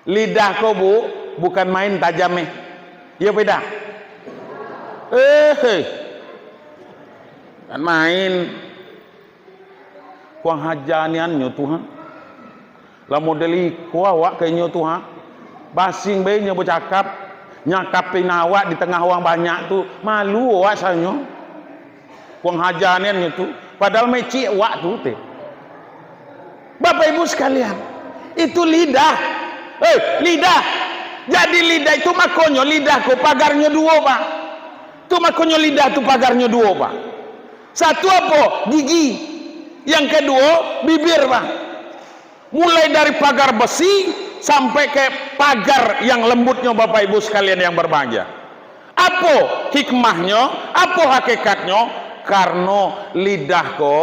Lidah ko, Bu, bukan main tajam, eh. Iyo, beda. Eh, hei. Bukan main. Kuang haja nian nyo tu, ha. Lah model iko awak ka inyo tu, ha. Basing bae inyo bacakap, nyakapin awak di tangah urang banyak tu. Malu awak sanyo. Kuang haja nian nyo tu. Padahal mecik awak tu, teh. Bapak Ibu sekalian, itu lidah. Eh, lidah. Jadi lidah itu makonyo lidah ko pagarnyo duo, Pak. Tu makonyo lidah tu pagarnyo duo, Pak. Satu apo? Gigi. Yang kaduo, bibir, Pak. Mulai dari pagar besi sampai ke pagar yang lembutnyo, Bapak Ibu sekalian yang berbahagia. Apo hikmahnyo? Apo hakikatnyo? Karno lidah ko,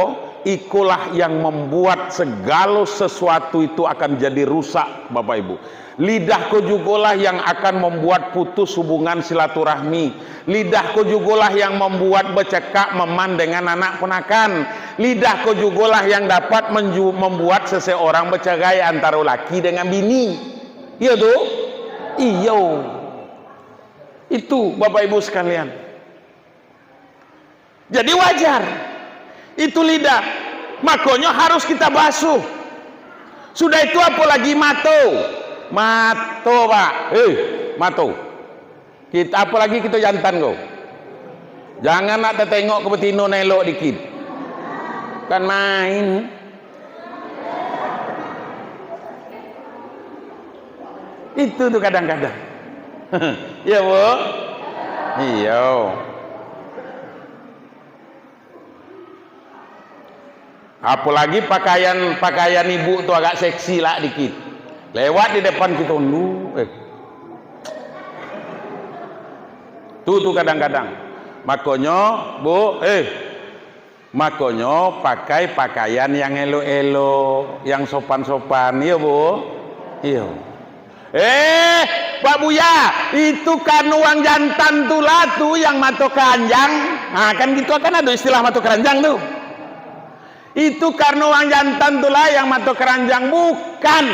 ikolah yang membuat segalo sesuatu itu akan jadi rusak, Bapak Ibu. Lidah ko jugolah yang akan membuat putus hubungan silaturahmi. Lidah ko jugolah yang membuat becekak meman dengan anak ponakan. Lidah ko jugolah yang dapat menju-, membuat seseorang bercerai antara laki dengan bini. Iyo tu? Iyo. Itu, Bapak Ibu sekalian. Jadi wajar. Itu lidah. Makonyo harus kita basuh. Sudah itu apo lagi? Mato. Mato, Pak. Eh, mato. Kita, apo lagi kito jantan ko. Jangan nak tatengok ka batino nan elok dikit. Kan main. Itu tu kadang-kadang. Iyo, Bu? Iyo. Apolagi pakaian, pakaian ibu tu agak seksi lah dikit. Lewat di depan kito, lu, eh. Tu, tu kadang-kadang. Makonyo, Bu, eh, Makonyo, pakai pakaian yang elok-elok, yang sopan-sopan, iyo, Bu? Iyo. Eh, Pak Buya, itu kan urang jantan tu lah tu yang mato keranjang. Ha, kan gitu kan ado istilah mato keranjang tu. Itu karano urang jantan tu lah yang mato keranjang, bukan.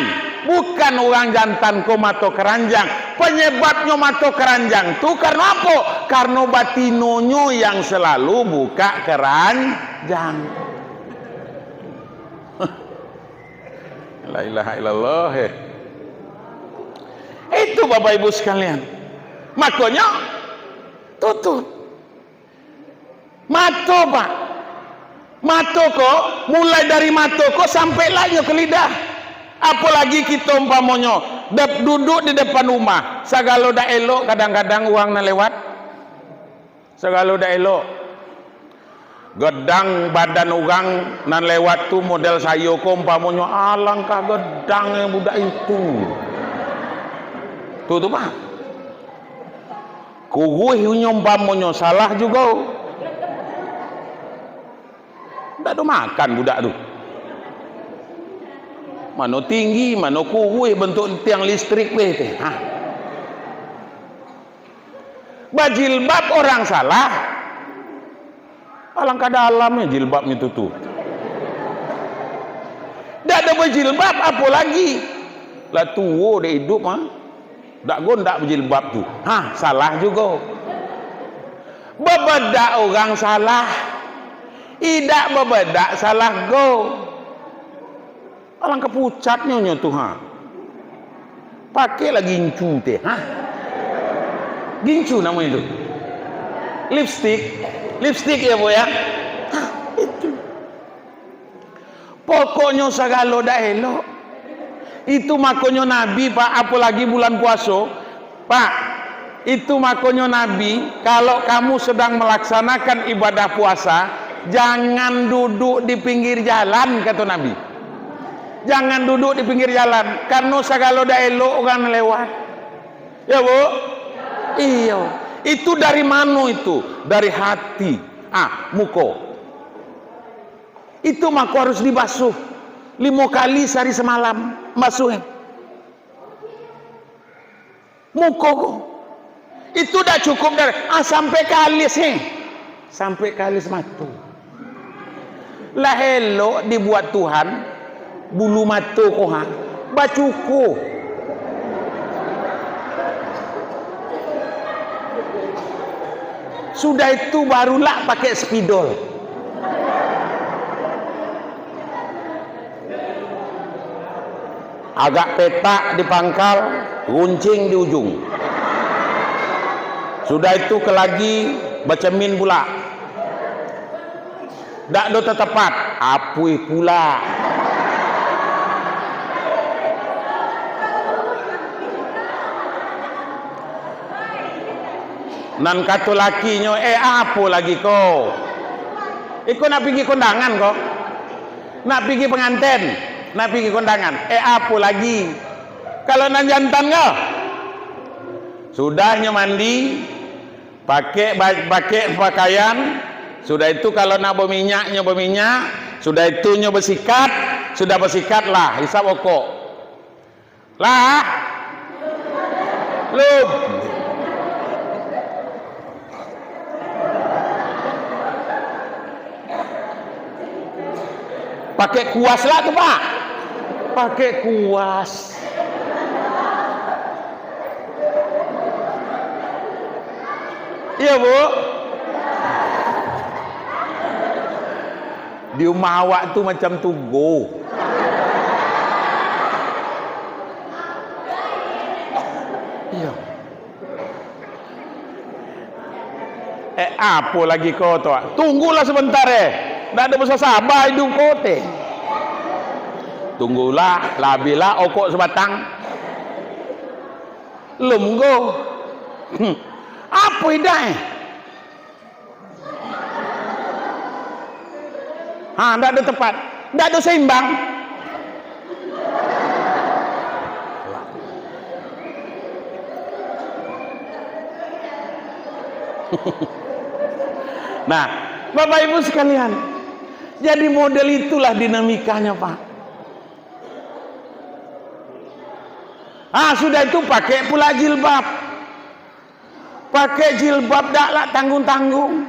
Bukan urang jantan ko mato keranjang. Panyebabnyo mato keranjang tu karano apo? Karano batinonyo yang salalu bukak keranjang. La ilaha illallah, eh. Itu, Bapak Ibu sekalian. Makonyo, tutup. Mato, Pak. Mato ko, mulai dari mato ko sampai lah nyo ka lidah. Apolagi kito umpamonyo, dep-, duduk di depan rumah, sagalo dak elok kadang-kadang urang nan lewat. Sagalo dak elok. Gedang badan urang nan lewat tu model sayo ko umpamonyo, alangkah gedangnyo budak itu. Tu, tu, Pak. Kuruih inyo umpamonyo, salah jugo. Ndak ado makan budak tu. Mano tinggi, mano kuruih, bentuk tiang listrik weh teh. Ha. Bajilbab urang salah. Alangkah dalamnyo jilbabnyo tu, tu. Dak ado bajilbab, apo lagi? Lah tuo dek iduik, ha? Dak gondak bajilbab tu. Ha, salah jugo. Babadak urang salah, indak babadak salah go. Alangkah pucatnyo nyo tu, ha. Pakailah gincu teh, ha. Gincu namonyo tu. Lipstik, lipstik ya, Bu, ya. Ha, itu. Pokoknyo sagalo dak elok. Itu makonyo Nabi, Pak, apolagi bulan puaso, Pak, itu makonyo Nabi, kalau kamu sedang melaksanakan ibadah puasa, jangan duduk di pinggir jalan, kato Nabi. Jangan duduk di pinggir jalan, kareno sagalo dak elok urang lewat. Ya, Bu? Iyo. Itu dari mano itu? Dari hati. Ah, muko. Itu mako harus dibasuh limo kali sehari semalam, basuh, eh. Muko ko. Itu dak cukup dari, ah, sampai ka alis, eh. Sampai ka alis mato. Lah elok dibuat Tuhan, bulu mato ko, ha, bacuko. Sudah itu barulah pakai spidol. Agak petak di pangkal, runcing di ujung. Sudah itu kalagi bacamin pula. Dak do tatapat, apuih pula. Nan kato lakinyo, "Eh, apo lagi ko? Iko nak pigi kondangan ko? Nak pigi panganten? Nak pigi kondangan? Eh, apo lagi?" Kalau nan jantan ko, sudahnyo mandi, pakai ba-, pakai pakaian, sudah itu kalau nak baminyak, nyo baminyak, sudah itu nyo basikat, sudah basikat lah, isap rokok. Lah? Lum. Pakai kuas lah tu, Pak. Pakai kuas. Iya, Bu? Di rumah awak tu macam tu go. Iya. Eh, apo lagi ko tu? Tunggulah sebentar, eh. Ndak ado basasaba iduik ko teh. Tunggulah, labilah okok sabatang. Lum go. Hmm. Apo idak, eh? Ha, ndak ado tepat, ndak ado seimbang. Nah, Bapak Ibu sekalian, jadi model itulah dinamikanya, Pak. Ah, sudah itu pakai pula jilbab. Pakai jilbab dak lah tanggung-tanggung.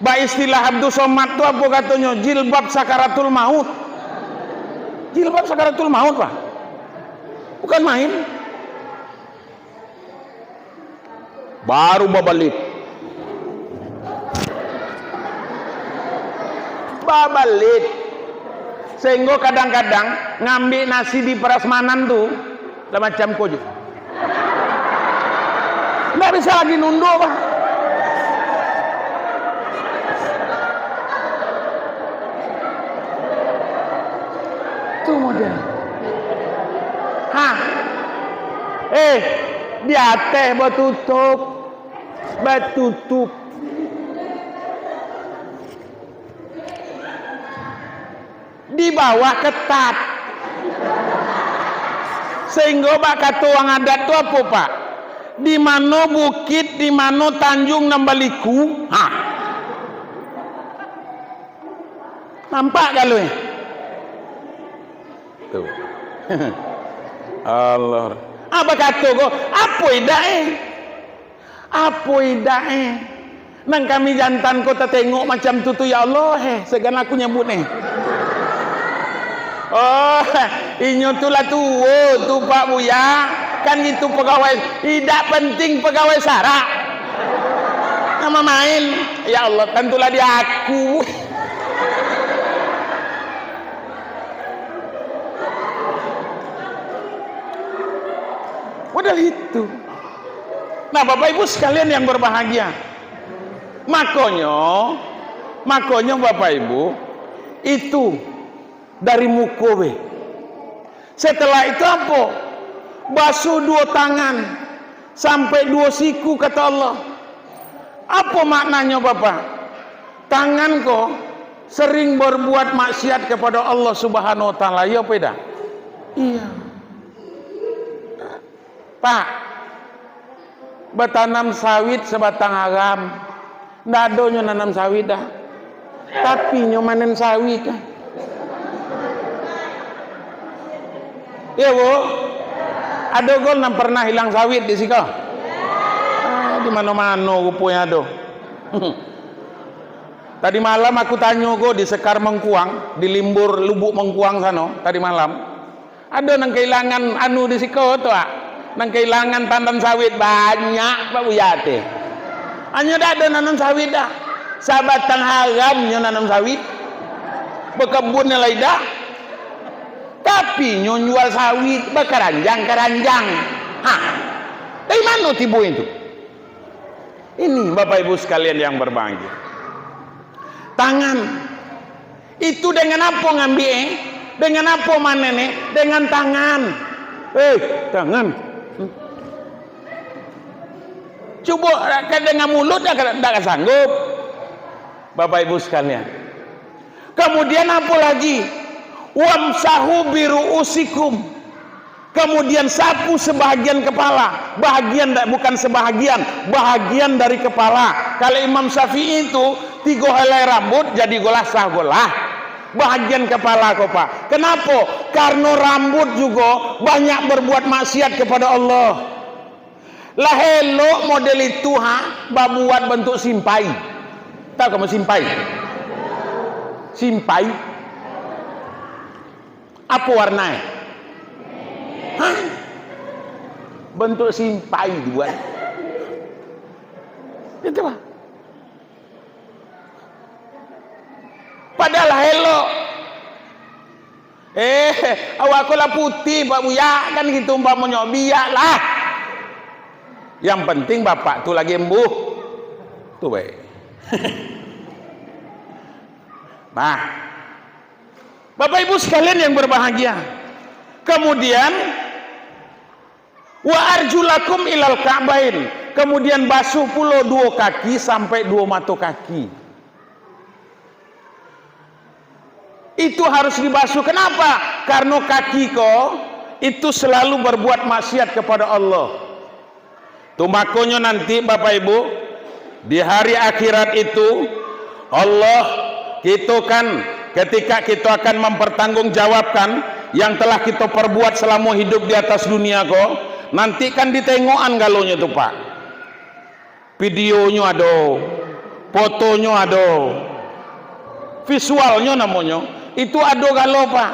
Bak istilah Abdul Somad tu apo katonyo? Jilbab sakaratul maut. Jilbab sakaratul maut, Pak. Bukan main. Baru babalit. Babalit. Sehinggo kadang-kadang ngambik nasi di prasmanan tu, lah macam ko jo. Ndak bisa lagi nunduk, Pak. Tu model. Ha. Eh, di ateh batutup. Batutup. Di bawah ketat. Sehinggo bak kato urang adat tu apo, Pak? Di mano bukit, di mano tanjuang nan baliku, ha. Nampak galo, eh? Tu. Allah. Apa kato ko? Apo idak, eh? Apo idak, eh? Nan kami jantan ko tatengok macam tu, tu, ya Allah, eh, sagan aku nyabut, eh. Oh, inyo tu lah tuo tu, Pak Buya. Kan itu pegawai, idak penting pegawai sarak. mamain. Ya Allah, tantulah di aku. Model itu. Nah, Bapak Ibu sekalian yang berbahagia, makonyo, makonyo Bapak Ibu, itu dari muko be. Setelah itu apo? Basuh duo tangan sampai duo siku, kata Allah. Apo maknanyo, Bapak? Tangan ko sering berbuat maksiat kepada Allah Subhanahu wa Taala, iyo apo indak? Iyo. Pak, batanam sawit sabatang aram. Ndak ado nyo nanam sawit dah. Tapi nyo manen sawit dah. Iyo, Bu? Ado gol nan pernah ilang sawit di siko? Ah, di mano-mano ruponyo ado. Tadi malam aku tanyo ko di Sekar Mengkuang, di Limbur Lubuk Mengkuang sano, tadi malam. Ado nan kailangan anu di siko tu, ah. Nan kailangan tandan sawit banyak, Pak Buya, teh. Hanyo dak ado nanam sawit dah. Sabatang aram nyo nanam sawit. Bakabun lai dah. Tapi nyo jual sawit bakaranjang-karanjang. Ha. Dari mano tibo itu? Ini, Bapak Ibu sekalian yang berbahagia. Tangan. Itu dengan apo ngambiak, eh? Dengan apo manen, eh? Dengan tangan. Eh, tangan. Cubo, ka dengan mulut, dak, dak sanggup. Bapak Ibu sekalian. Kemudian apo lagi? "Wamsahu biru'usikum." Kemudian sapu sebahagian kepala, bahagian da-, bukan sebahagian, bahagian dari kepala. Kalau Imam Syafi'i itu, tigo helai rambut jadi golah sah golah. Bahagian kepala ko, Pak. Kenapo? Karno rambut jugo banyak berbuat maksiat kepada Allah. Lah elok model itu, ha, babuat bentuk simpai. Tahu kamu simpai? Simpai. Apo warnanyo? Hah? Bentuk simpai dibuat. Itu, Pak. Padahal elok. Eh, awak ko lah putih, Pak Buya, kan gitu umpamonyo. Biaklah. Yang penting bapak tu lagi embuh. Tu baik. Nah, Bapak Ibu sekalian yang berbahagia, kemudian, "Wa arjulakum ilal ka'bain," kemudian basuh pulo duo kaki sampai duo mato kaki. Itu harus dibasuh. Kenapa? Karena kaki ko itu selalu berbuat maksiat kepada Allah. Tu makonyo nanti, Bapak Ibu, di hari akhirat itu, Allah, kito kan, ketika kito akan mempertanggungjawabkan yang telah kito perbuat selamo hidup di atas dunia ko, nanti kan ditengokan galonyo tu, Pak. Videonyo ado, fotonyo ado, visualnyo namonyo, itu ado galo, Pak.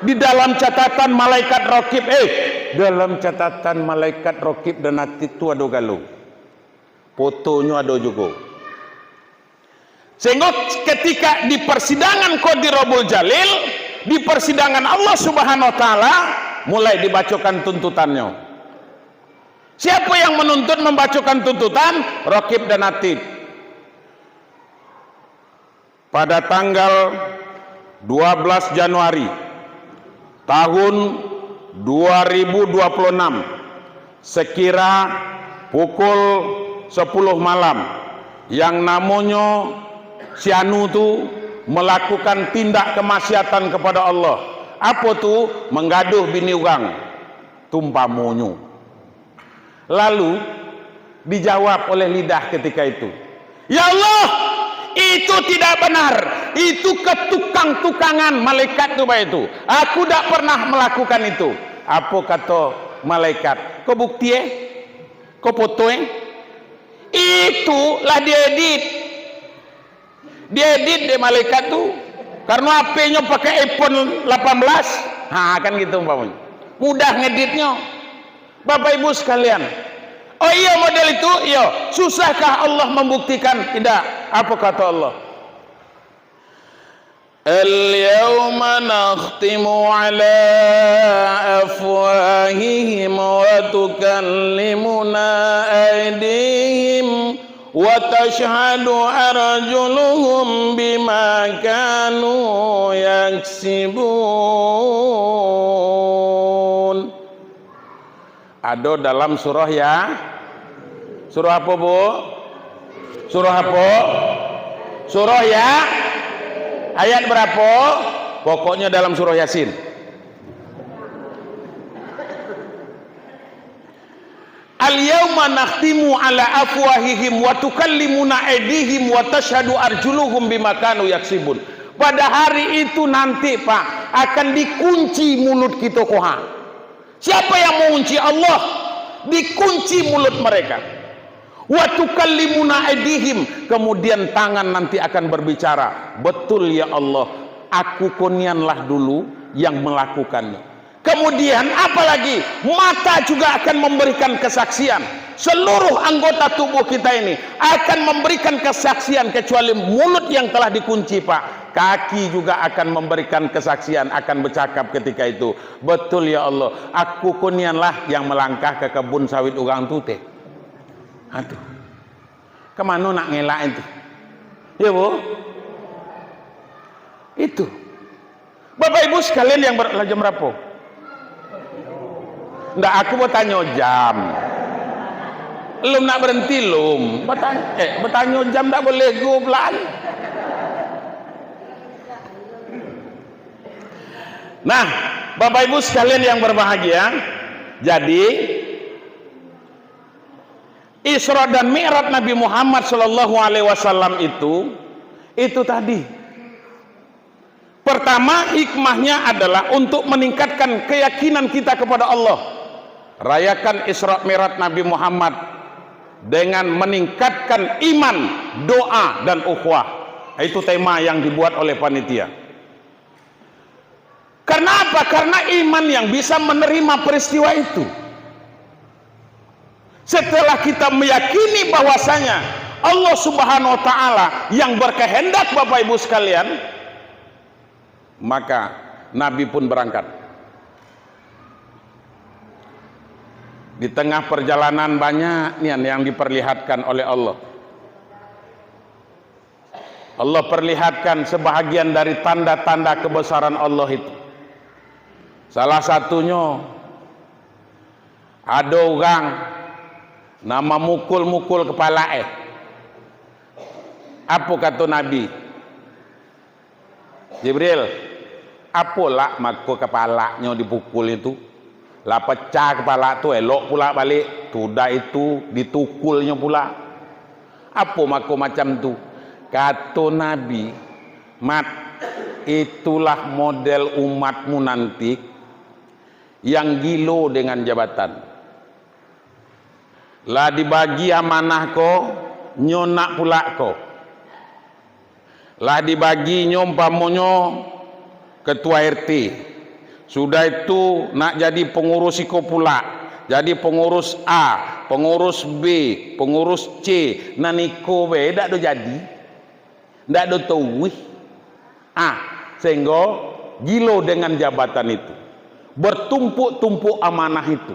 Di dalam catatan malaikat Raqib, eh, dalam catatan malaikat Raqib dan Atid tu ado galo. Fotonyo ado jugo. Sehingga ketika di persidangan Qadirobul Jalil, di persidangan Allah Subhanahu wa Ta'ala, mulai dibacokan tuntutannyo. Siapa yang menuntut, membacokan tuntutan? Raqib dan Atid. Pada tanggal dua belas Januari tahun dua ribu dua puluh enam, sekira pukul sepuluh malam, yang namonyo si Anu tu melakukan tindak kemaksiatan kepada Allah. Apo tu? Manggaduh bini urang. Tu umpamonyo. Lalu dijawab oleh lidah ketika itu, "Ya Allah, itu tidak benar. Itu ketukang-tukangan malaikat tu baik tu. Aku dak pernah melakukan itu." Apo kato malaikat? "Ko bukti, eh? Ko foto, eh? Itu lah diedit." Diedit dek malaikat tu. Karena H P-nyo pakai iPhone delapan belas. Ha, kan gitu umpamonyo. Mudah ngeditnyo. Bapak Ibu sekalian, Oh iyo, model itu, iyo. Susahkah Allah membuktikan? Tidak. Apa kata Allah? Al-yawma nakhtimu ala afwahihim wa tukallimuna aydihim wa tashhadu arjuluhum bima kanu yaksibun. Ado dalam surah Ya-, surah apo, Bu? Surah apo? Surah Ya-, ayat barapo? Pokoknyo dalam surah Yasin. Al-yauma nakhtimu ala afwahihim wa tukallimuna aydihim wa tashhadu arjuluhum bima kanu yaksibun. Pada hari itu nanti, Pak, akan dikunci mulut kito ko ha. Siapa yang mengunci? Allah. Dikunci mulut mereka. Wa tukallimuna aydihim, kemudian tangan nanti akan berbicara. Betul ya Allah, aku ko nianlah dulu yang melakukannya. Kemudian apa lagi? Mata juga akan memberikan kesaksian. Seluruh anggota tubuh kita ini akan memberikan kesaksian, kecuali mulut yang telah dikunci, Pak. Kaki juga akan memberikan kesaksian, akan bercakap ketika itu. Betul ya Allah, aku ko nianlah yang melangkah ke kebun sawit urang tu teh. Aduh. Kemano nak ngelak itu? Ya, Bu? Itu. Bapak Ibu sekalian yang ber-, lah jam berapo? Ndak, aku batanyo jam. Lum nak berenti, lum. Batanyo, eh, batanyo jam ndak boleh, goblok. Nah, Bapak Ibu sekalian yang berbahagia, jadi Isra dan Mi'raj Nabi Muhammad sallallahu alaihi wasallam itu, itu tadi. Pertama, hikmahnya adalah untuk meningkatkan keyakinan kita kepada Allah. Rayakan Isra Mi'raj Nabi Muhammad dengan meningkatkan iman, doa, dan ukhuwah. Itu tema yang dibuat oleh panitia. Karena apa? Karena iman yang bisa menerima peristiwa itu. Setelah kita meyakini bahwasanya Allah Subhanahu wa Ta'ala yang berkehendak, Bapak Ibu sekalian, maka Nabi pun berangkat. Di tengah perjalanan, banyak nian yang diperlihatkan oleh Allah. Allah perlihatkan sebahagian dari tanda-tanda kebesaran Allah itu. Salah satunyo, ado urang nan mamukul-mukul kapalak e. Apo kato Nabi? "Jibril, apolah mako kapalaknyo dipukul itu? Lah pacah kapalak tu, elok pulak baliak, sudah itu ditukulnyo pulak. Apo mako macam tu?" Kato Nabi, "Mat, itulah model umatmu nanti, yang gilo dengan jabatan. Lah dibagi amanah ko, nyo nak pulak ko. Lah dibagi nyo umpamonyo ketua R T. Sudah itu nak jadi pengurus iko pulak. Jadi pengurus A, pengurus B, pengurus C. Nan iko be dak do jadi. Ndak do tau, wih." Ah, sehinggo gilo dengan jabatan itu. Bertumpuk-tumpuk amanah itu.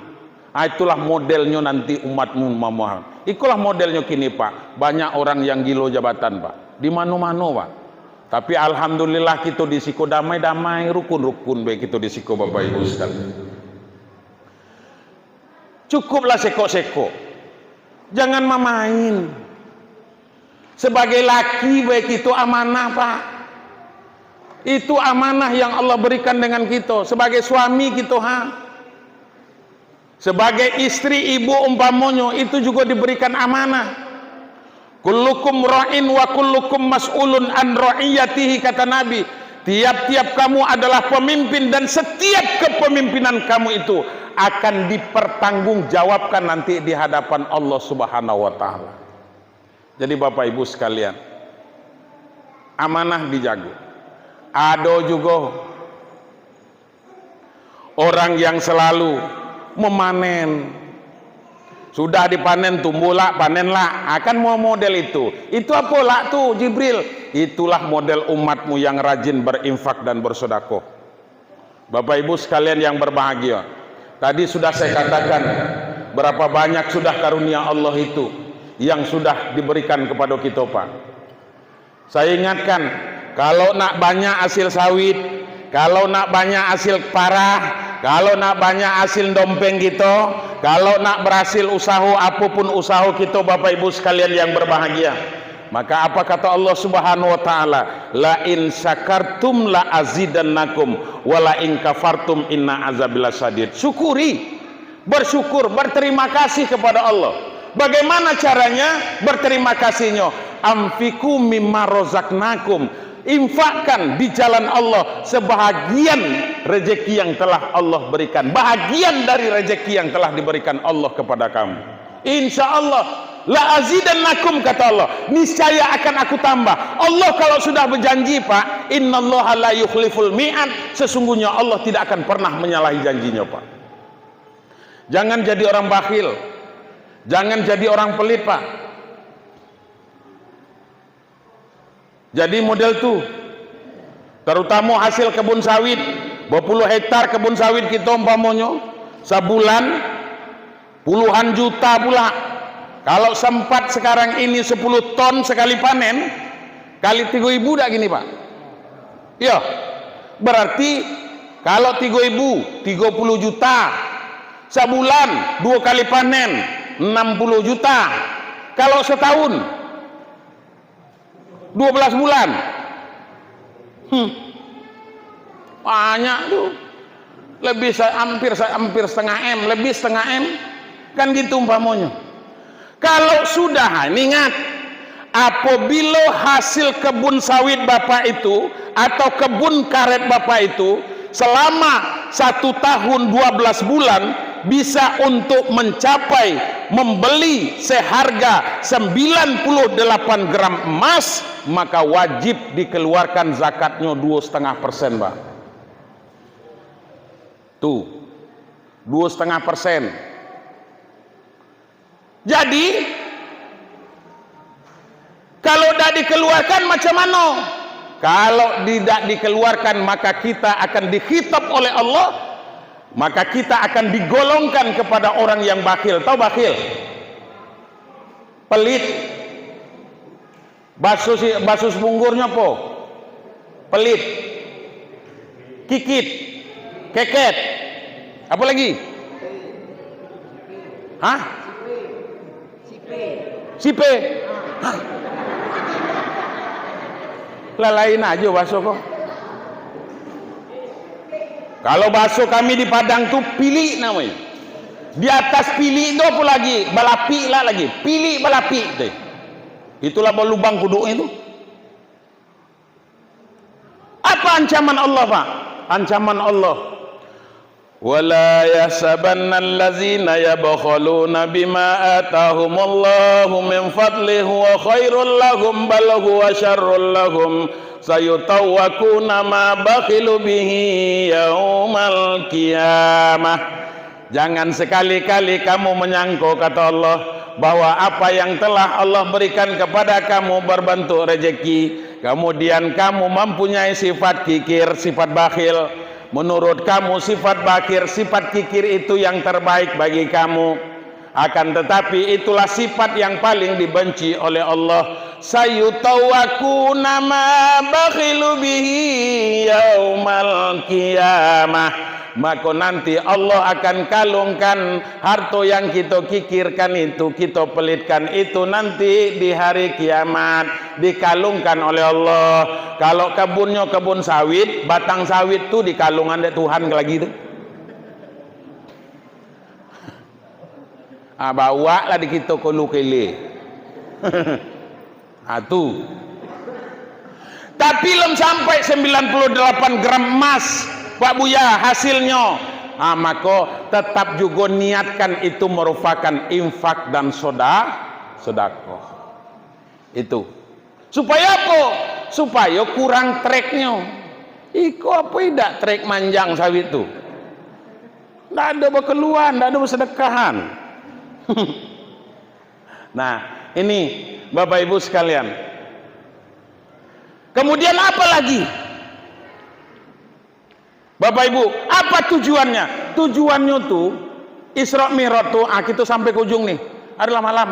Ah, itulah modelnyo nanti umatmu, Imam Muhammad. Ikolah modelnyo kini, Pak. Banyak orang yang gilo jabatan, Pak. Di mano-mano, Pak. Tapi alhamdulillah, kito di siko damai-damai, rukun-rukun bae kito di siko, Bapak Ibu sekalian. Cukuplah sekok-sekok. Jangan mamain. Sebagai laki, bae kito amanah, Pak. Itu amanah yang Allah berikan dengan kito. Sebagai suami kito, ha. Sebagai istri, ibu, umpamonyo, itu jugo diberikan amanah. "Kullukum ra'in wa kullukum mas'ulun an ra'iyatihi," kata Nabi. Tiap-tiap kamu adalah pemimpin dan setiap kepemimpinan kamu itu akan dipertanggungjawabkan nanti di hadapan Allah Subhanahu wa Ta'ala. Jadi, Bapak Ibu sekalian, amanah dijago. Ado jugo orang yang selalu memanen. Sudah dipanen, tumbuh lak, panen lak. Akan mo-, model itu. Itu apo lak tu, Jibril? Itulah model umatmu yang rajin berinfak dan bersedekah. Bapak Ibu sekalian yang berbahagia, tadi sudah saya katakan, berapa banyak sudah karunia Allah itu yang sudah diberikan kepada kita, Pak. Saya ingatkan, kalau nak banyak hasil sawit, kalau nak banyak hasil parah, kalau nak banyak hasil dompeng kita, kalau nak berhasil usaho, apapun usaho kita, Bapak Ibu sekalian yang berbahagia, maka apa kata Allah Subhanahu wa Ta'ala? "La in syakartum la azidannakum, wa la in kafartum inna azabi lasyadid." Syukuri, bersyukur, berterima kasih kepada Allah. Bagaimana caranya berterima kasihnya? "Anfiqu mimma rozaknakum." Infakkan di jalan Allah sebahagian rezeki yang telah Allah berikan. Bahagian dari rezeki yang telah diberikan Allah kepada kamu. Insya Allah, "La azidannakum," kata Allah, "niscaya akan Aku tambah." Allah kalau sudah berjanji, Pak, "Innallaha la yukhliful mi'ad," sesungguhnya Allah tidak akan pernah menyalahi janjinya, Pak. Jangan jadi orang bakhil. Jangan jadi orang pelit, Pak. Jadi model tu, terutamo hasil kebun sawit, bapuluah hektar kebun sawit kito umpamonyo, sabulan puluhan juta pula. Kalau sempat sekarang ini sepuluh ton sekali panen, kali tigo ribu dak gini, Pak? Iyo, berarti kalau tigo ribu, tigo puluh juta. Sabulan, duo kali panen, enam puluh juta. Kalau setahun, duo belas bulan. Hmm. Banyak tu. Lebih sa-, hampir sa-, hampir setengah M, lebih setengah M. Kan gitu umpamonyo. Kalau sudah, ha, ingat, apabila hasil kebun sawit Bapak itu atau kebun karet Bapak itu selama satu tahun dua belas bulan bisa untuk mencapai membeli seharga sembilan puluh delapan gram emas, maka wajib dikeluarkan zakatnyo duo setengah persen, Pak. Tu, duo setengah persen. Jadi, kalau dak dikeluarkan, macam mano? Kalau tidak dikeluarkan, maka kita akan dikhitab oleh Allah, maka kita akan digolongkan kepada orang yang bakhil. Tahu bakhil? Pelit. Baso si-, baso Sibunggurnyo apo? Pelit. Kikit. Keket. Apo lagi? Hah? Sipe. Hah? Lah lain ajo baso ko. Kalau baso kami di Padang tu, pilik namonyo. Di atas pilik tu apo lagi? Balapik lah lagi. Pilik balapik tu. Itulah balubang kuduknyo tu. Apa ancaman Allah, Pak? Ancaman Allah, "Wa la yahsabanna allazina yabkhaluna bima atahumullahu min fadlihi huwa khairul lahum, bal huwa syarrul lahum, sayutawwakuna ma bakhilu bihi yaumal qiyamah." Jangan sekali-kali kamu menyangko, kata Allah, bahwa apa yang telah Allah berikan kepada kamu berbentuk rezeki, kemudian kamu mempunyai sifat kikir, sifat bakhil. Menurut kamu, sifat bakhil, sifat kikir itu yang terbaik bagi kamu. Akan tetapi, itulah sifat yang paling dibenci oleh Allah. "Sayutawwakuna ma bakhilu bihi yaumal qiyamah." Mako nanti Allah akan kalungkan harto yang kito kikirkan itu, kito pelitkan itu nanti di hari kiamat, dikalungkan oleh Allah. Kalau kebunnyo kebun sawit, batang sawit tu dikalungan dek Tuhan lagi tu. Ah, bawaklah di kito kolu kele. Ah, tu. Tapi lom sampai sembilan puluh delapan gram emas, Pak Buya, hasilnyo. Ah, mako tetap jugo niatkan itu merupakan infak dan soda-, sodakoh. Itu. Supayo apo? Supayo kurang treknyo. Iko apo idak trek manjang sawit tu? Ndak ado bakalua, ndak ado basadakahan. Nah, ini Bapak Ibu sekalian. Kemudian apa lagi? Bapak Ibu, apa tujuannya? Tujuannyo tu, Isra Mi'raj tu, ah, kita sampai ke ujung nih, adalah malam.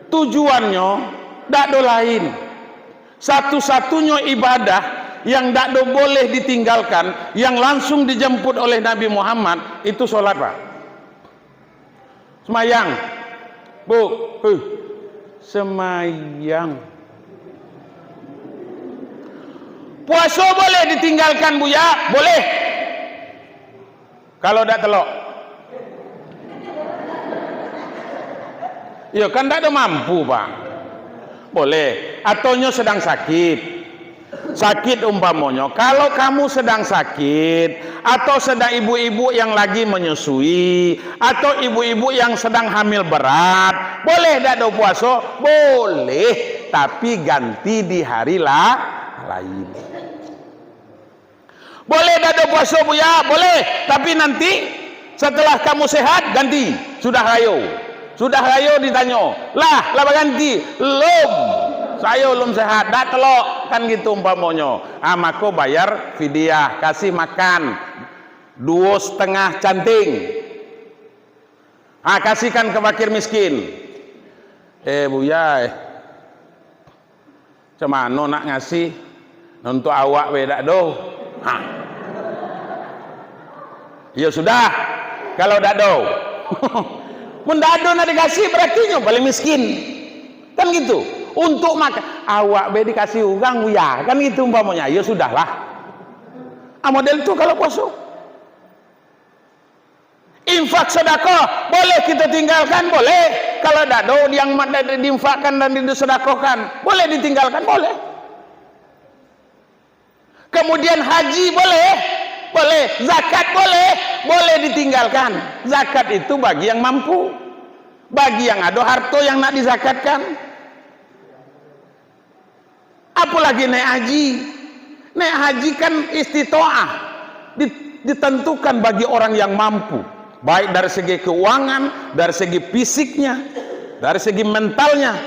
Tujuannyo dak ado lain. Satu-satunyo ibadah yang dak ado boleh ditinggalkan, yang langsung dijemput oleh Nabi Muhammad, itu sholat, Pak. Semayang. Bu, huh, semayang. Puaso boleh ditinggalkan, Buya? Boleh. Kalau dak telok. Iyo, kan dak ado mampu, Pak. Boleh. Atau nyo sedang sakit. Sakit umpamonyo, kalau kamu sedang sakit, atau sedang ibu-ibu yang lagi menyusui, atau ibu-ibu yang sedang hamil berat, boleh dak do puaso? Boleh, tapi ganti di hari la-, lain. Boleh dak do puaso, Buya? Boleh, tapi nanti setelah kamu sehat, ganti. Sudah rayo. Sudah rayo ditanyo, "Lah, lah baganti?" "Lom. Sayo lom sehat, dak telok." Kan gitu umpamonyo. Ah, mako bayar fidyah, kasih makan duo setengah canting. Ah, kasihkan ke fakir miskin. Eh, Buya, eh. Macam mano nak ngasih? Nah, untuk awak be dak do. Ha. Ya sudah, kalau dak do. Mun dak ado nak dikasih, berarti nyo paling miskin. Kan gitu. Untuk makan, awak be dikasih urang, ya. Kan gitu umpamonyo. Ya sudahlah. Ah, model tu kalau puaso. Infak sedekah, boleh kita tinggalkan? Boleh. Kalau dak ado yang ma-, di-, diinfakkan dan disedekahkan, boleh ditinggalkan? Boleh. Kemudian haji boleh? Boleh. Zakat boleh? Boleh ditinggalkan. Zakat itu bagi yang mampu. Bagi yang ado harto yang nak dizakatkan. Apolagi naik haji. Naik haji kan istitoah, di-, ditentukan bagi orang yang mampu, baik dari segi keuangan, dari segi fisiknya, dari segi mentalnya.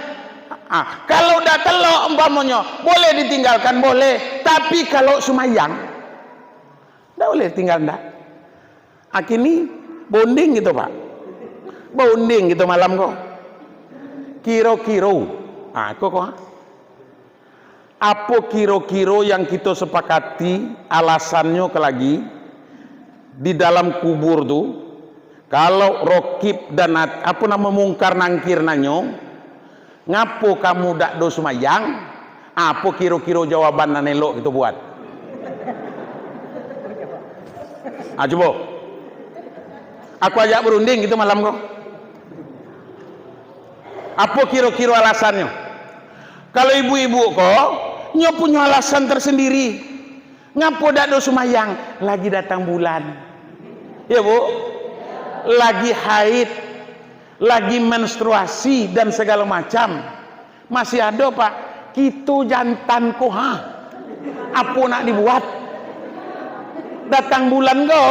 Ah, kalau dah telok umpamonyo, boleh ditinggalkan, boleh. Tapi kalau sumayang, ndak boleh tinggal, ndak. Akini bonding gitu, Pak. Bonding gitu malam ko. Kiro-kiro. Ah, ko, ko, ah. Apo kiro-kiro yang kito sepakati alasannyo ka lagi di dalam kubur tu, kalau Rokib dan At-, apo namo, Mungkar Nangkir nanyo, "Ngapo kamu dak do sumayang?" Apo kiro-kiro jawaban nan elok kito buat? Ah, cubo. Aku ajak berunding kito malam ko. Apo kiro-kiro alasannyo? Kalau ibu-ibu ko, nyo punyo alasan tersendiri. Ngapo dak do sumayang? Lagi datang bulan. Ya, Bu? Lagi haid, lagi menstruasi, dan segalo macam. Masih ado, Pak. Kito jantan ko, ha? Apo nak dibuat? Datang bulan ko.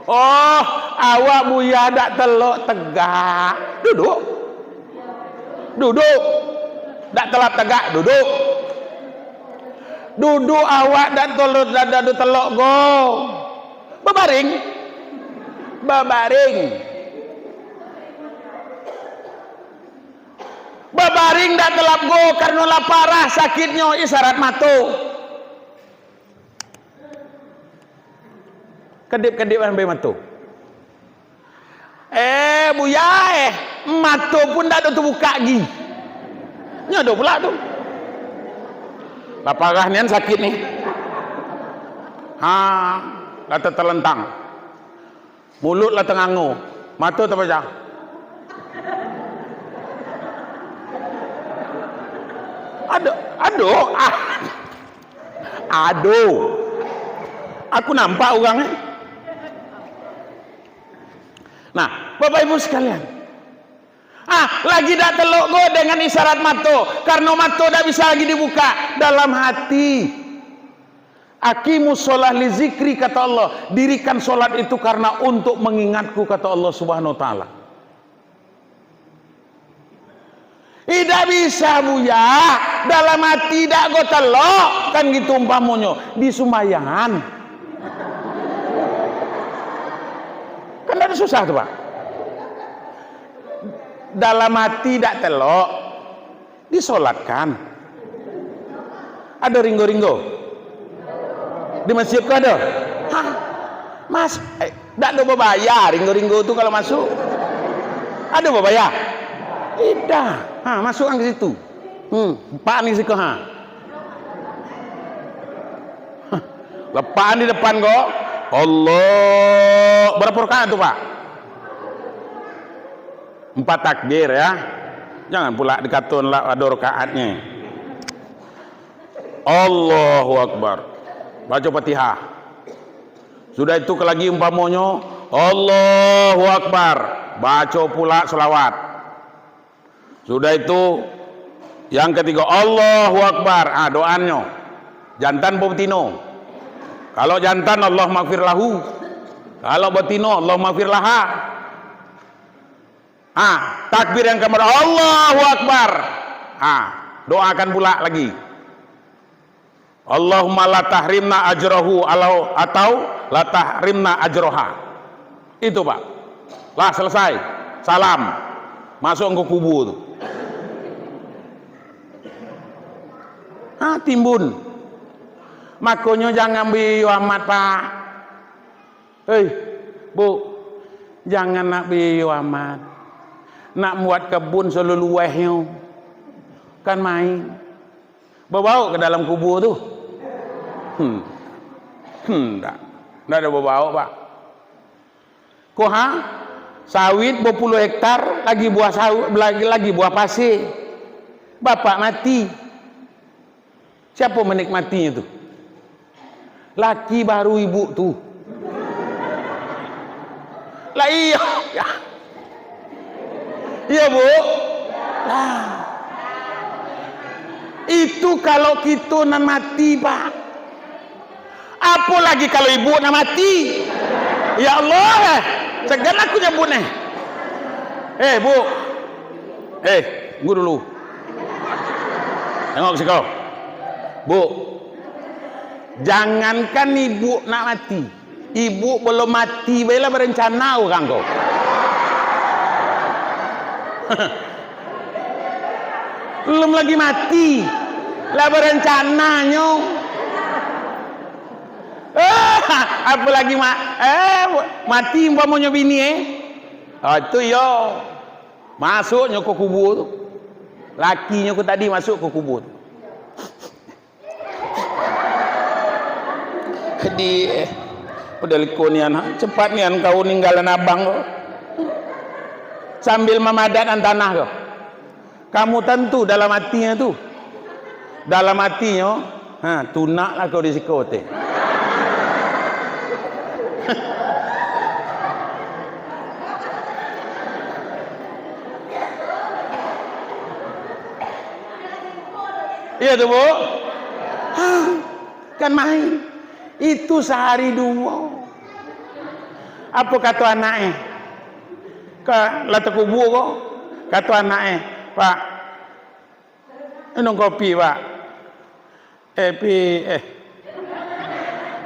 Oh, awak, Buya, dak telok, tegak. Duduk. Duduk. Dak telap, tegak, duduk. Duduk awak, dak telok, dak, dak, dak telok go. Babaring. Babaring. Babaring dak telap go, karano lah parah sakitnyo, isyarat mato. Kedip-kedip ambe mato. Eh, Buya, eh, mato pun dak ado tabukak gi. Nyo ado pula tu. Lah parah nian sakit ni. Ha, lah tatalentang. Muluik lah tangango, mato tapajah. Ado, ado, ah, ado. Aku nampak urang, eh. Nah, Bapak Ibu sekalian, ah, Lagi dak telok ko dengan isyarat mato, karena mato dak bisa lagi dibuka. Dalam hati, "Aqimus sholah li zikri," kata Allah, "dirikan sholat itu karena untuk mengingatku," kata Allah Subhanahu wa Ta'ala. Indak bisa, Buya. Dalam ati dak go telok, kan gitu umpamonyo. Di sumbayangan. Kan dak susah tu, Pak. Dalam ati dak telok, disolatkan. Ado ringgo-ringgo? Di masjid ko ado? Hah? Mas, eh, dak ado babaya ringgo-ringgo tu kalau masuk? Ado babaya? Indak. Ha, masukkan ke situ. Hmm, lepakan di siko, ha. Lepakan di depan ko. Allah. Berapa rakaat tu, Pak? Empat takbir, ya. Jangan pula dikaton lah ado rakaatnyo. Allahu Akbar. Baco Fatihah. Sudah itu, lagi umpamonyo, Allahu Akbar. Baco pula salawat. Sudah itu, yang katigo, Allahu Akbar. Ah, doanyo. Jantan apo batino? Kalau jantan, Allahummaghfir lahu. Kalau batino, Allahummaghfir laha. Ah, takbir yang keempat, Allahu Akbar. Ah, doakan pula lagi. Allahumma la tahrimna ajrahu alau, atau la tahrimna ajroha. Itu, Pak. Lah selesai. Salam. Masuk ke kubur tu. Ah, timbun. Makonyo jangan baiyo amat, Pak. Hei, Bu, jangan nak baiyo amat. Nak buat kebun saluluahnyo. Kan main. Babaok ka dalam kubur tu. Hmm. Hmm, ndak. Ndak ado babaok, Pak. Ko ha? Sawit bapuluah hektar, lagi buah sawi-, lagi, lagi buah pasir. Bapak mati. Siapo manikmatinyo tu? Laki baru ibu tu. Lah iyo. Iyo, Bu. Lah. Itu kalau kito nan mati, Pak. Apo lagi kalau ibu nak mati? Ya Allah, eh. Sagan aku nyabut, eh. Eh, Bu. Eh, tunggu dulu. Tengok siko. Bu, jangankan ibu nak mati. Ibu belum mati bae lah berencana urang ko. Belum lagi mati, lah berencananyo. Eh, apolagi ma-, eh, mati umpamonyo bini, eh. Ah, tu iyo. Masuknyo ka kubur tu. Lakinyo ko tadi masuk ka kubur tu. Di, eh, udah liko nian, ha? Cepat nian kau ninggalan abang ko. Sambil mamadatkan tanah ko. Kamu tantu dalam atinyo tu. Dalam atinyo, ha, tunaklah kau di siko teh. Iyo tu, Bu. Ha, kan main. Itu sahari duo. Apo kato anak, eh? Ka lah takubua ko, kato anak, eh, "Pak, minum kopi, Pak." Eh, Pi, eh.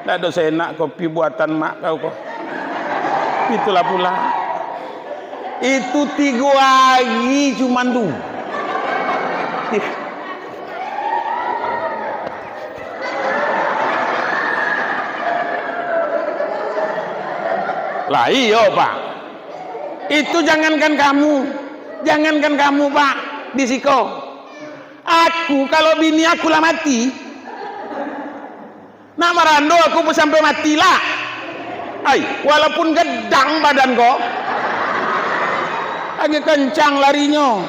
Ndak ado saenak kopi buatan mak kau ko. Itulah pula. Itu tigo ari cuman tu. Lah iyo, Pak. Itu jangankan kamu. Jangankan kamu, Pak. Di siko. Aku, kalau bini aku lah mati, nak marando aku pun sampai mati lah. Ai, walaupun gadang badan ko, lagi kencang larinyo.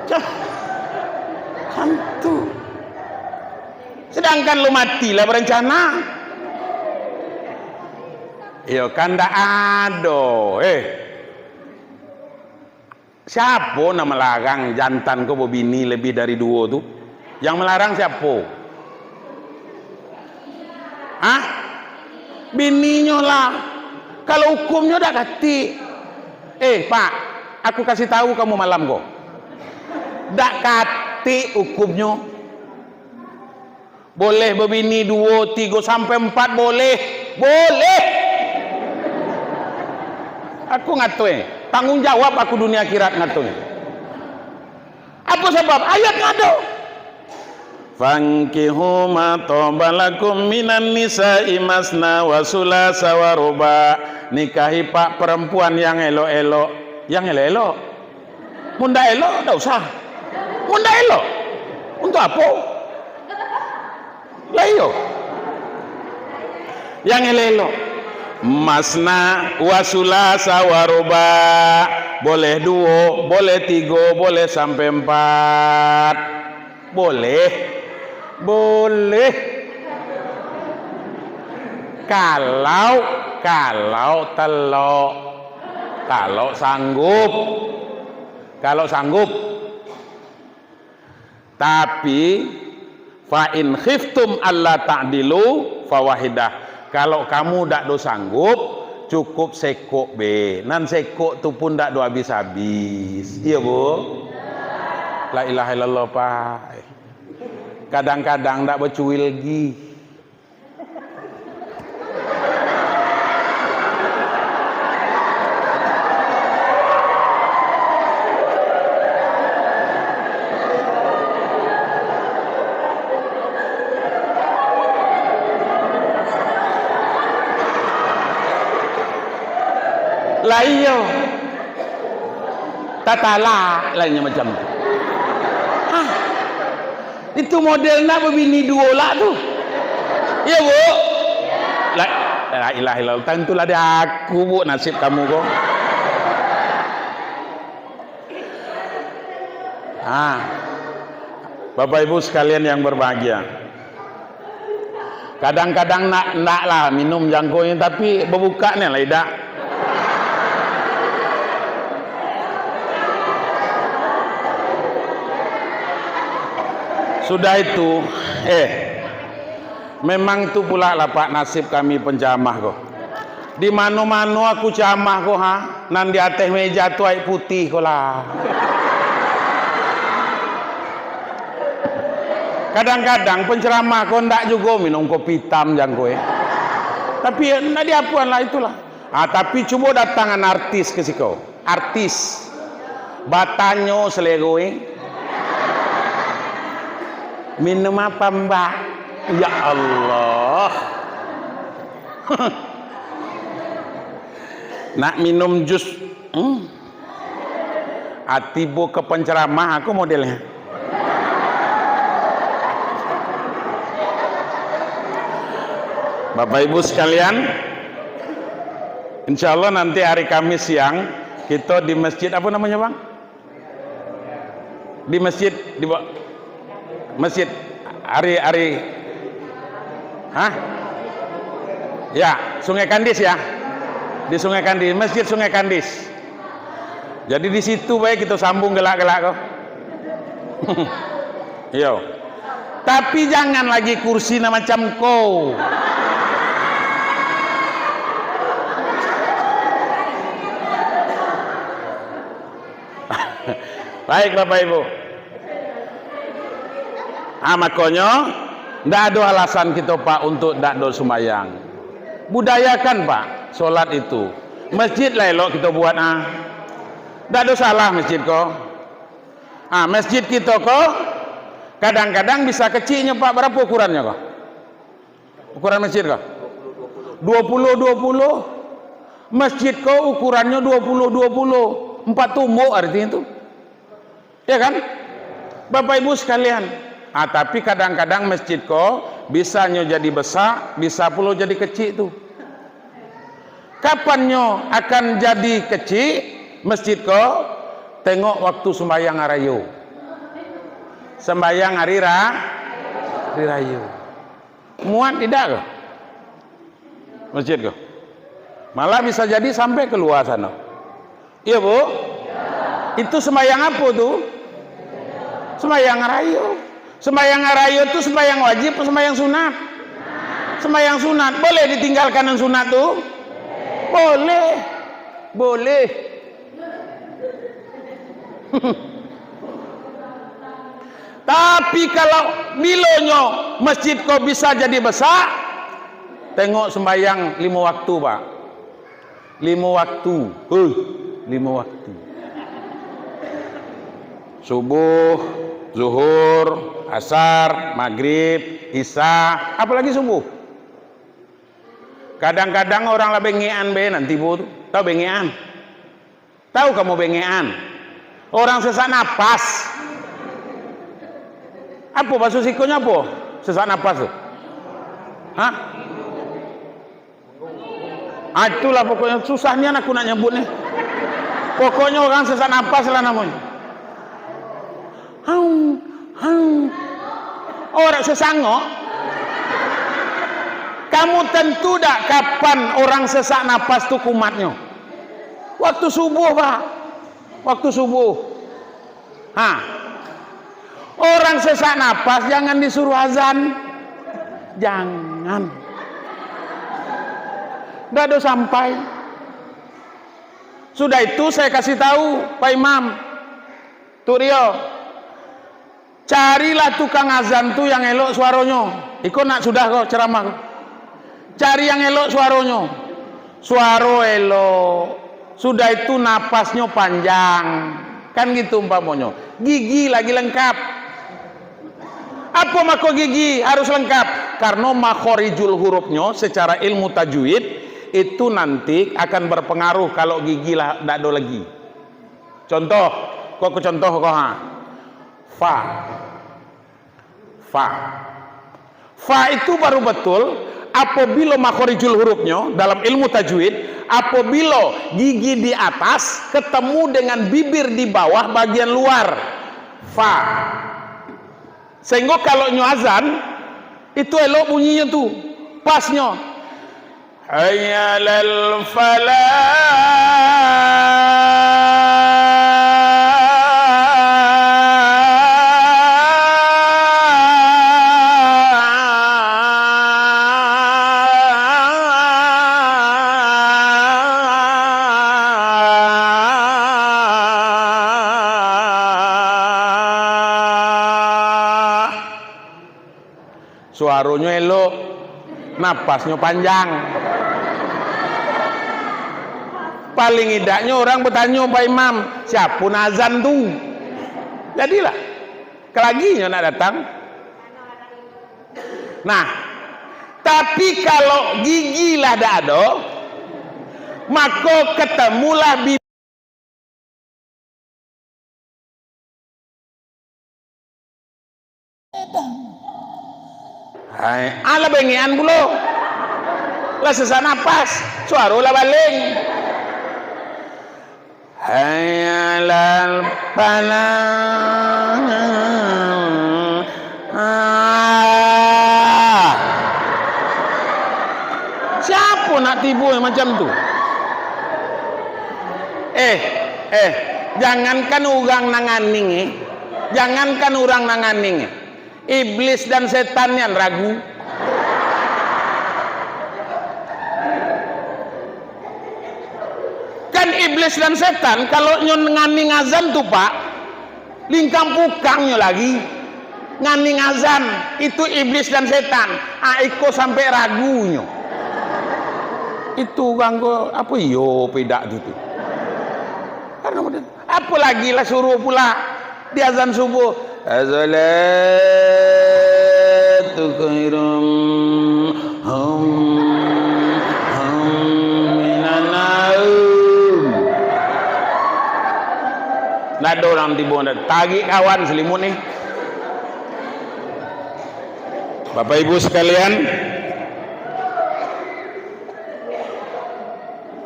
Cah, hantu. Sedangkan lo mati lah berencana. Iyo, kan ndak ado. Eh. Siapo nan malarang jantan ko babini labiah dari duo tu? Yang malarang siapo? Hah? Bininyo lah. Kalau hukumnyo dak katik. Eh, Pak, aku kasih tahu kamu malam ko. Dak katik hukumnyo. Boleh babini duo, tigo, sampai empat, boleh. Boleh. Aku ngato e, tanggung jawab aku dunia akhirat ngato e. Apo sabab? Ayat ngado. "Fankihu ma taba lakum minan nisa'i masna wa sulasa wa ruba." Nikahi pak parampuan yang elok-elok. Yang elok-elok. Mun ndak elok, ndak usah. Mun ndak elok, untuak apo? Lah iyo. Yang elok-elok. Masna wa sulasa wa ruba. Boleh duo, boleh tigo, boleh sampai empat. Boleh. Boleh. Kalau, kalau telok. Kalau sanggup. Kalau sanggup. Tapi, "Fa in khiftum alla ta'dilu fawahidah." Kalau kamu dak do sanggup, cukup sekok be. Nan sekok tu pun dak do abis-abis. Iyo, Bu? La ilaha illallah, Pak. Kadang-kadang dak bacuil gi. Lah iyo. Tatalak lah inyo macam tu. Hah? Itu model nak babini duo lah tu. Iyo, Bu? La, la ilaha illallah. Tantulah di aku, Bu, nasib kamu ko. Ah. Bapak Ibu sekalian yang berbahagia. Kadang-kadang nak, nak lah minum jangko ni, tapi babukak ni lah idak. Sudah itu, eh, memang tu pula lah, Pak, nasib kami penceramah ko. Di mano-mano aku ceramah ko, ha, nan di ateh meja tu aek putih ko lah. Kadang-kadang penceramah ko ndak jugo minum kopi itam jangko, eh. Tapi, ndak diapuan lah, itulah. Ah, tapi cubo datangan artis ka siko. Artis. Batanyo selero, eh. "Minum apa, Mbak?" Ya Allah. Nak minum jus. Hmm. Ah, tibo ka penceramah aku modelnya. Bapak Ibu sekalian, insya Allah nanti hari Kamis siang, kita di masjid, apa namanya, Bang? Di masjid, di ba-, masjid, ari, ari, hah? Ya, Sungai Kandis ya. Di Sungai Kandis, Masjid Sungai Kandis. Jadi di situ bae kita sambung galak-galak ko. Iyo. Tapi jangan lagi kursi nan macam ko. Baik, Bapak Ibu. Ah, makonyo, ndak ado alasan kito, Pak, untuk ndak do sumbayang. Budayakan, Pak, solat itu. Masjid lah elok kito buat, ah. Ndak ado salah masjid ko. Ah, masjid kito ko kadang-kadang bisa keciknyo, Pak. Barapo ukurannyo ko? Ukuran masjid ko? Dua puluh dua puluh. Masjid ko ukurannyo dua puluh dua puluh. Empat tumbuk artinyo tu. Ya kan? Bapak Ibu sekalian. Ah, tapi kadang-kadang masjid ko bisanyo jadi besak, bisa pulo jadi kecik tu. Kapannyo akan jadi kecik masjid ko? Tengok waktu sumbayang arayo. Sumbayang hari ra-, hari rayo. Muat tidak ko? Masjid ko? Malah bisa jadi sampai kalua sano. Iyo, Bu? Itu sembahyang apo tu? Sembahyang arayo. Sembahyang arayo tu sembahyang wajib atau sembahyang sunat? Sembahyang sunat. Boleh ditinggalkan nan sunat tu? Boleh. Boleh. Tapi kalau bilonyo masjid ko bisa jadi besak, tengok sembahyang limo waktu, Pak. Limo waktu. Huh, limo waktu. Subuh, zuhur, asar, magrib, isya, apalagi subuh. Kadang-kadang orang lah bengekan be nan tibo tu. Tahu bengekan? Tahu kamu bengekan? Orang sesak napas. Apo bahasa sikonyo apo? Sesak napas tu? Hah? Ah, itulah pokoknyo, susah nian aku nak nyebut ni. Pokoknyo orang sesak napas lah namonyo. Hau, hau. Orang sesangok. Kamu tentu dak kapan orang sesak napas tu kumatnyo? Waktu subuh, Pak. Waktu subuh. Ha. Orang sesak napas jangan disuruh azan. Jangan. Ndak ado sampai. Sudah itu saya kasih tahu, Pak Imam, Tuk Rio, carilah tukang azan tu yang elok suaronyo. Iko nak sudah ko ceramah ko. Cari yang elok suaronyo. Suaro elok. Sudah itu napasnyo panjang. Kan gitu umpamonyo. Gigi lagi lengkap. Apo mako gigi harus lengkap? Karena makhorijul hurufnyo secara ilmu tajwid itu nanti akan berpengaruh kalau gigi lah dak ado lagi. Contoh, ko, ko contoh ko ha. Fa. Fa. Fa itu baru betul apabila makhorijul hurufnyo dalam ilmu tajwid, apabila gigi di atas ketemu dengan bibir di bawah bagian luar. Fa. Sehingga kalau nyo azan, itu elok bunyinyo tu, pasnyo. Hayya 'alal falah. Suaronyo elok, napasnyo panjang. Paling idaknyo urang batanyo, "Pak Imam, siapo nan azan tu?" Jadilah, kalaginyo nak datang. Nah, tapi kalau gigi lah dak ado, mako ketemulah bi- Hai, alah bengekan pulo. Lah sesak napas, suaro lah baleng. Hayya 'alal falah. Ah. Siapo nak tibo macam tu? Eh, eh, jangankan urang nan nganing, eh. Jangankan urang nan nganing, eh. Iblis dan setan nian ragu. Kan iblis dan setan, kalau nyo nganing azan tu, Pak, lingkang pukangnyo lagi. Nganing azan, itu iblis dan setan. Ah, iko sampai ragunyo. Itu urang ko, apo iyo, pedak tu, tu. Karena Apolagi lah suruh pula di azan subuh, "As-salatu khairum, hum, hum, minan naum." Ndak ado urang tibo, ndak. Tarik kawan selimut ni. Bapak Ibu sekalian,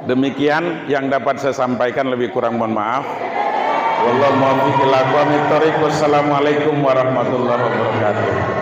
demikian yang dapat saya sampaikan, lebih kurang mohon maaf. Wallahu muwaffiq ila aqwamit thoriq. Wassalamualaikum warahmatullahi wabarakatuh.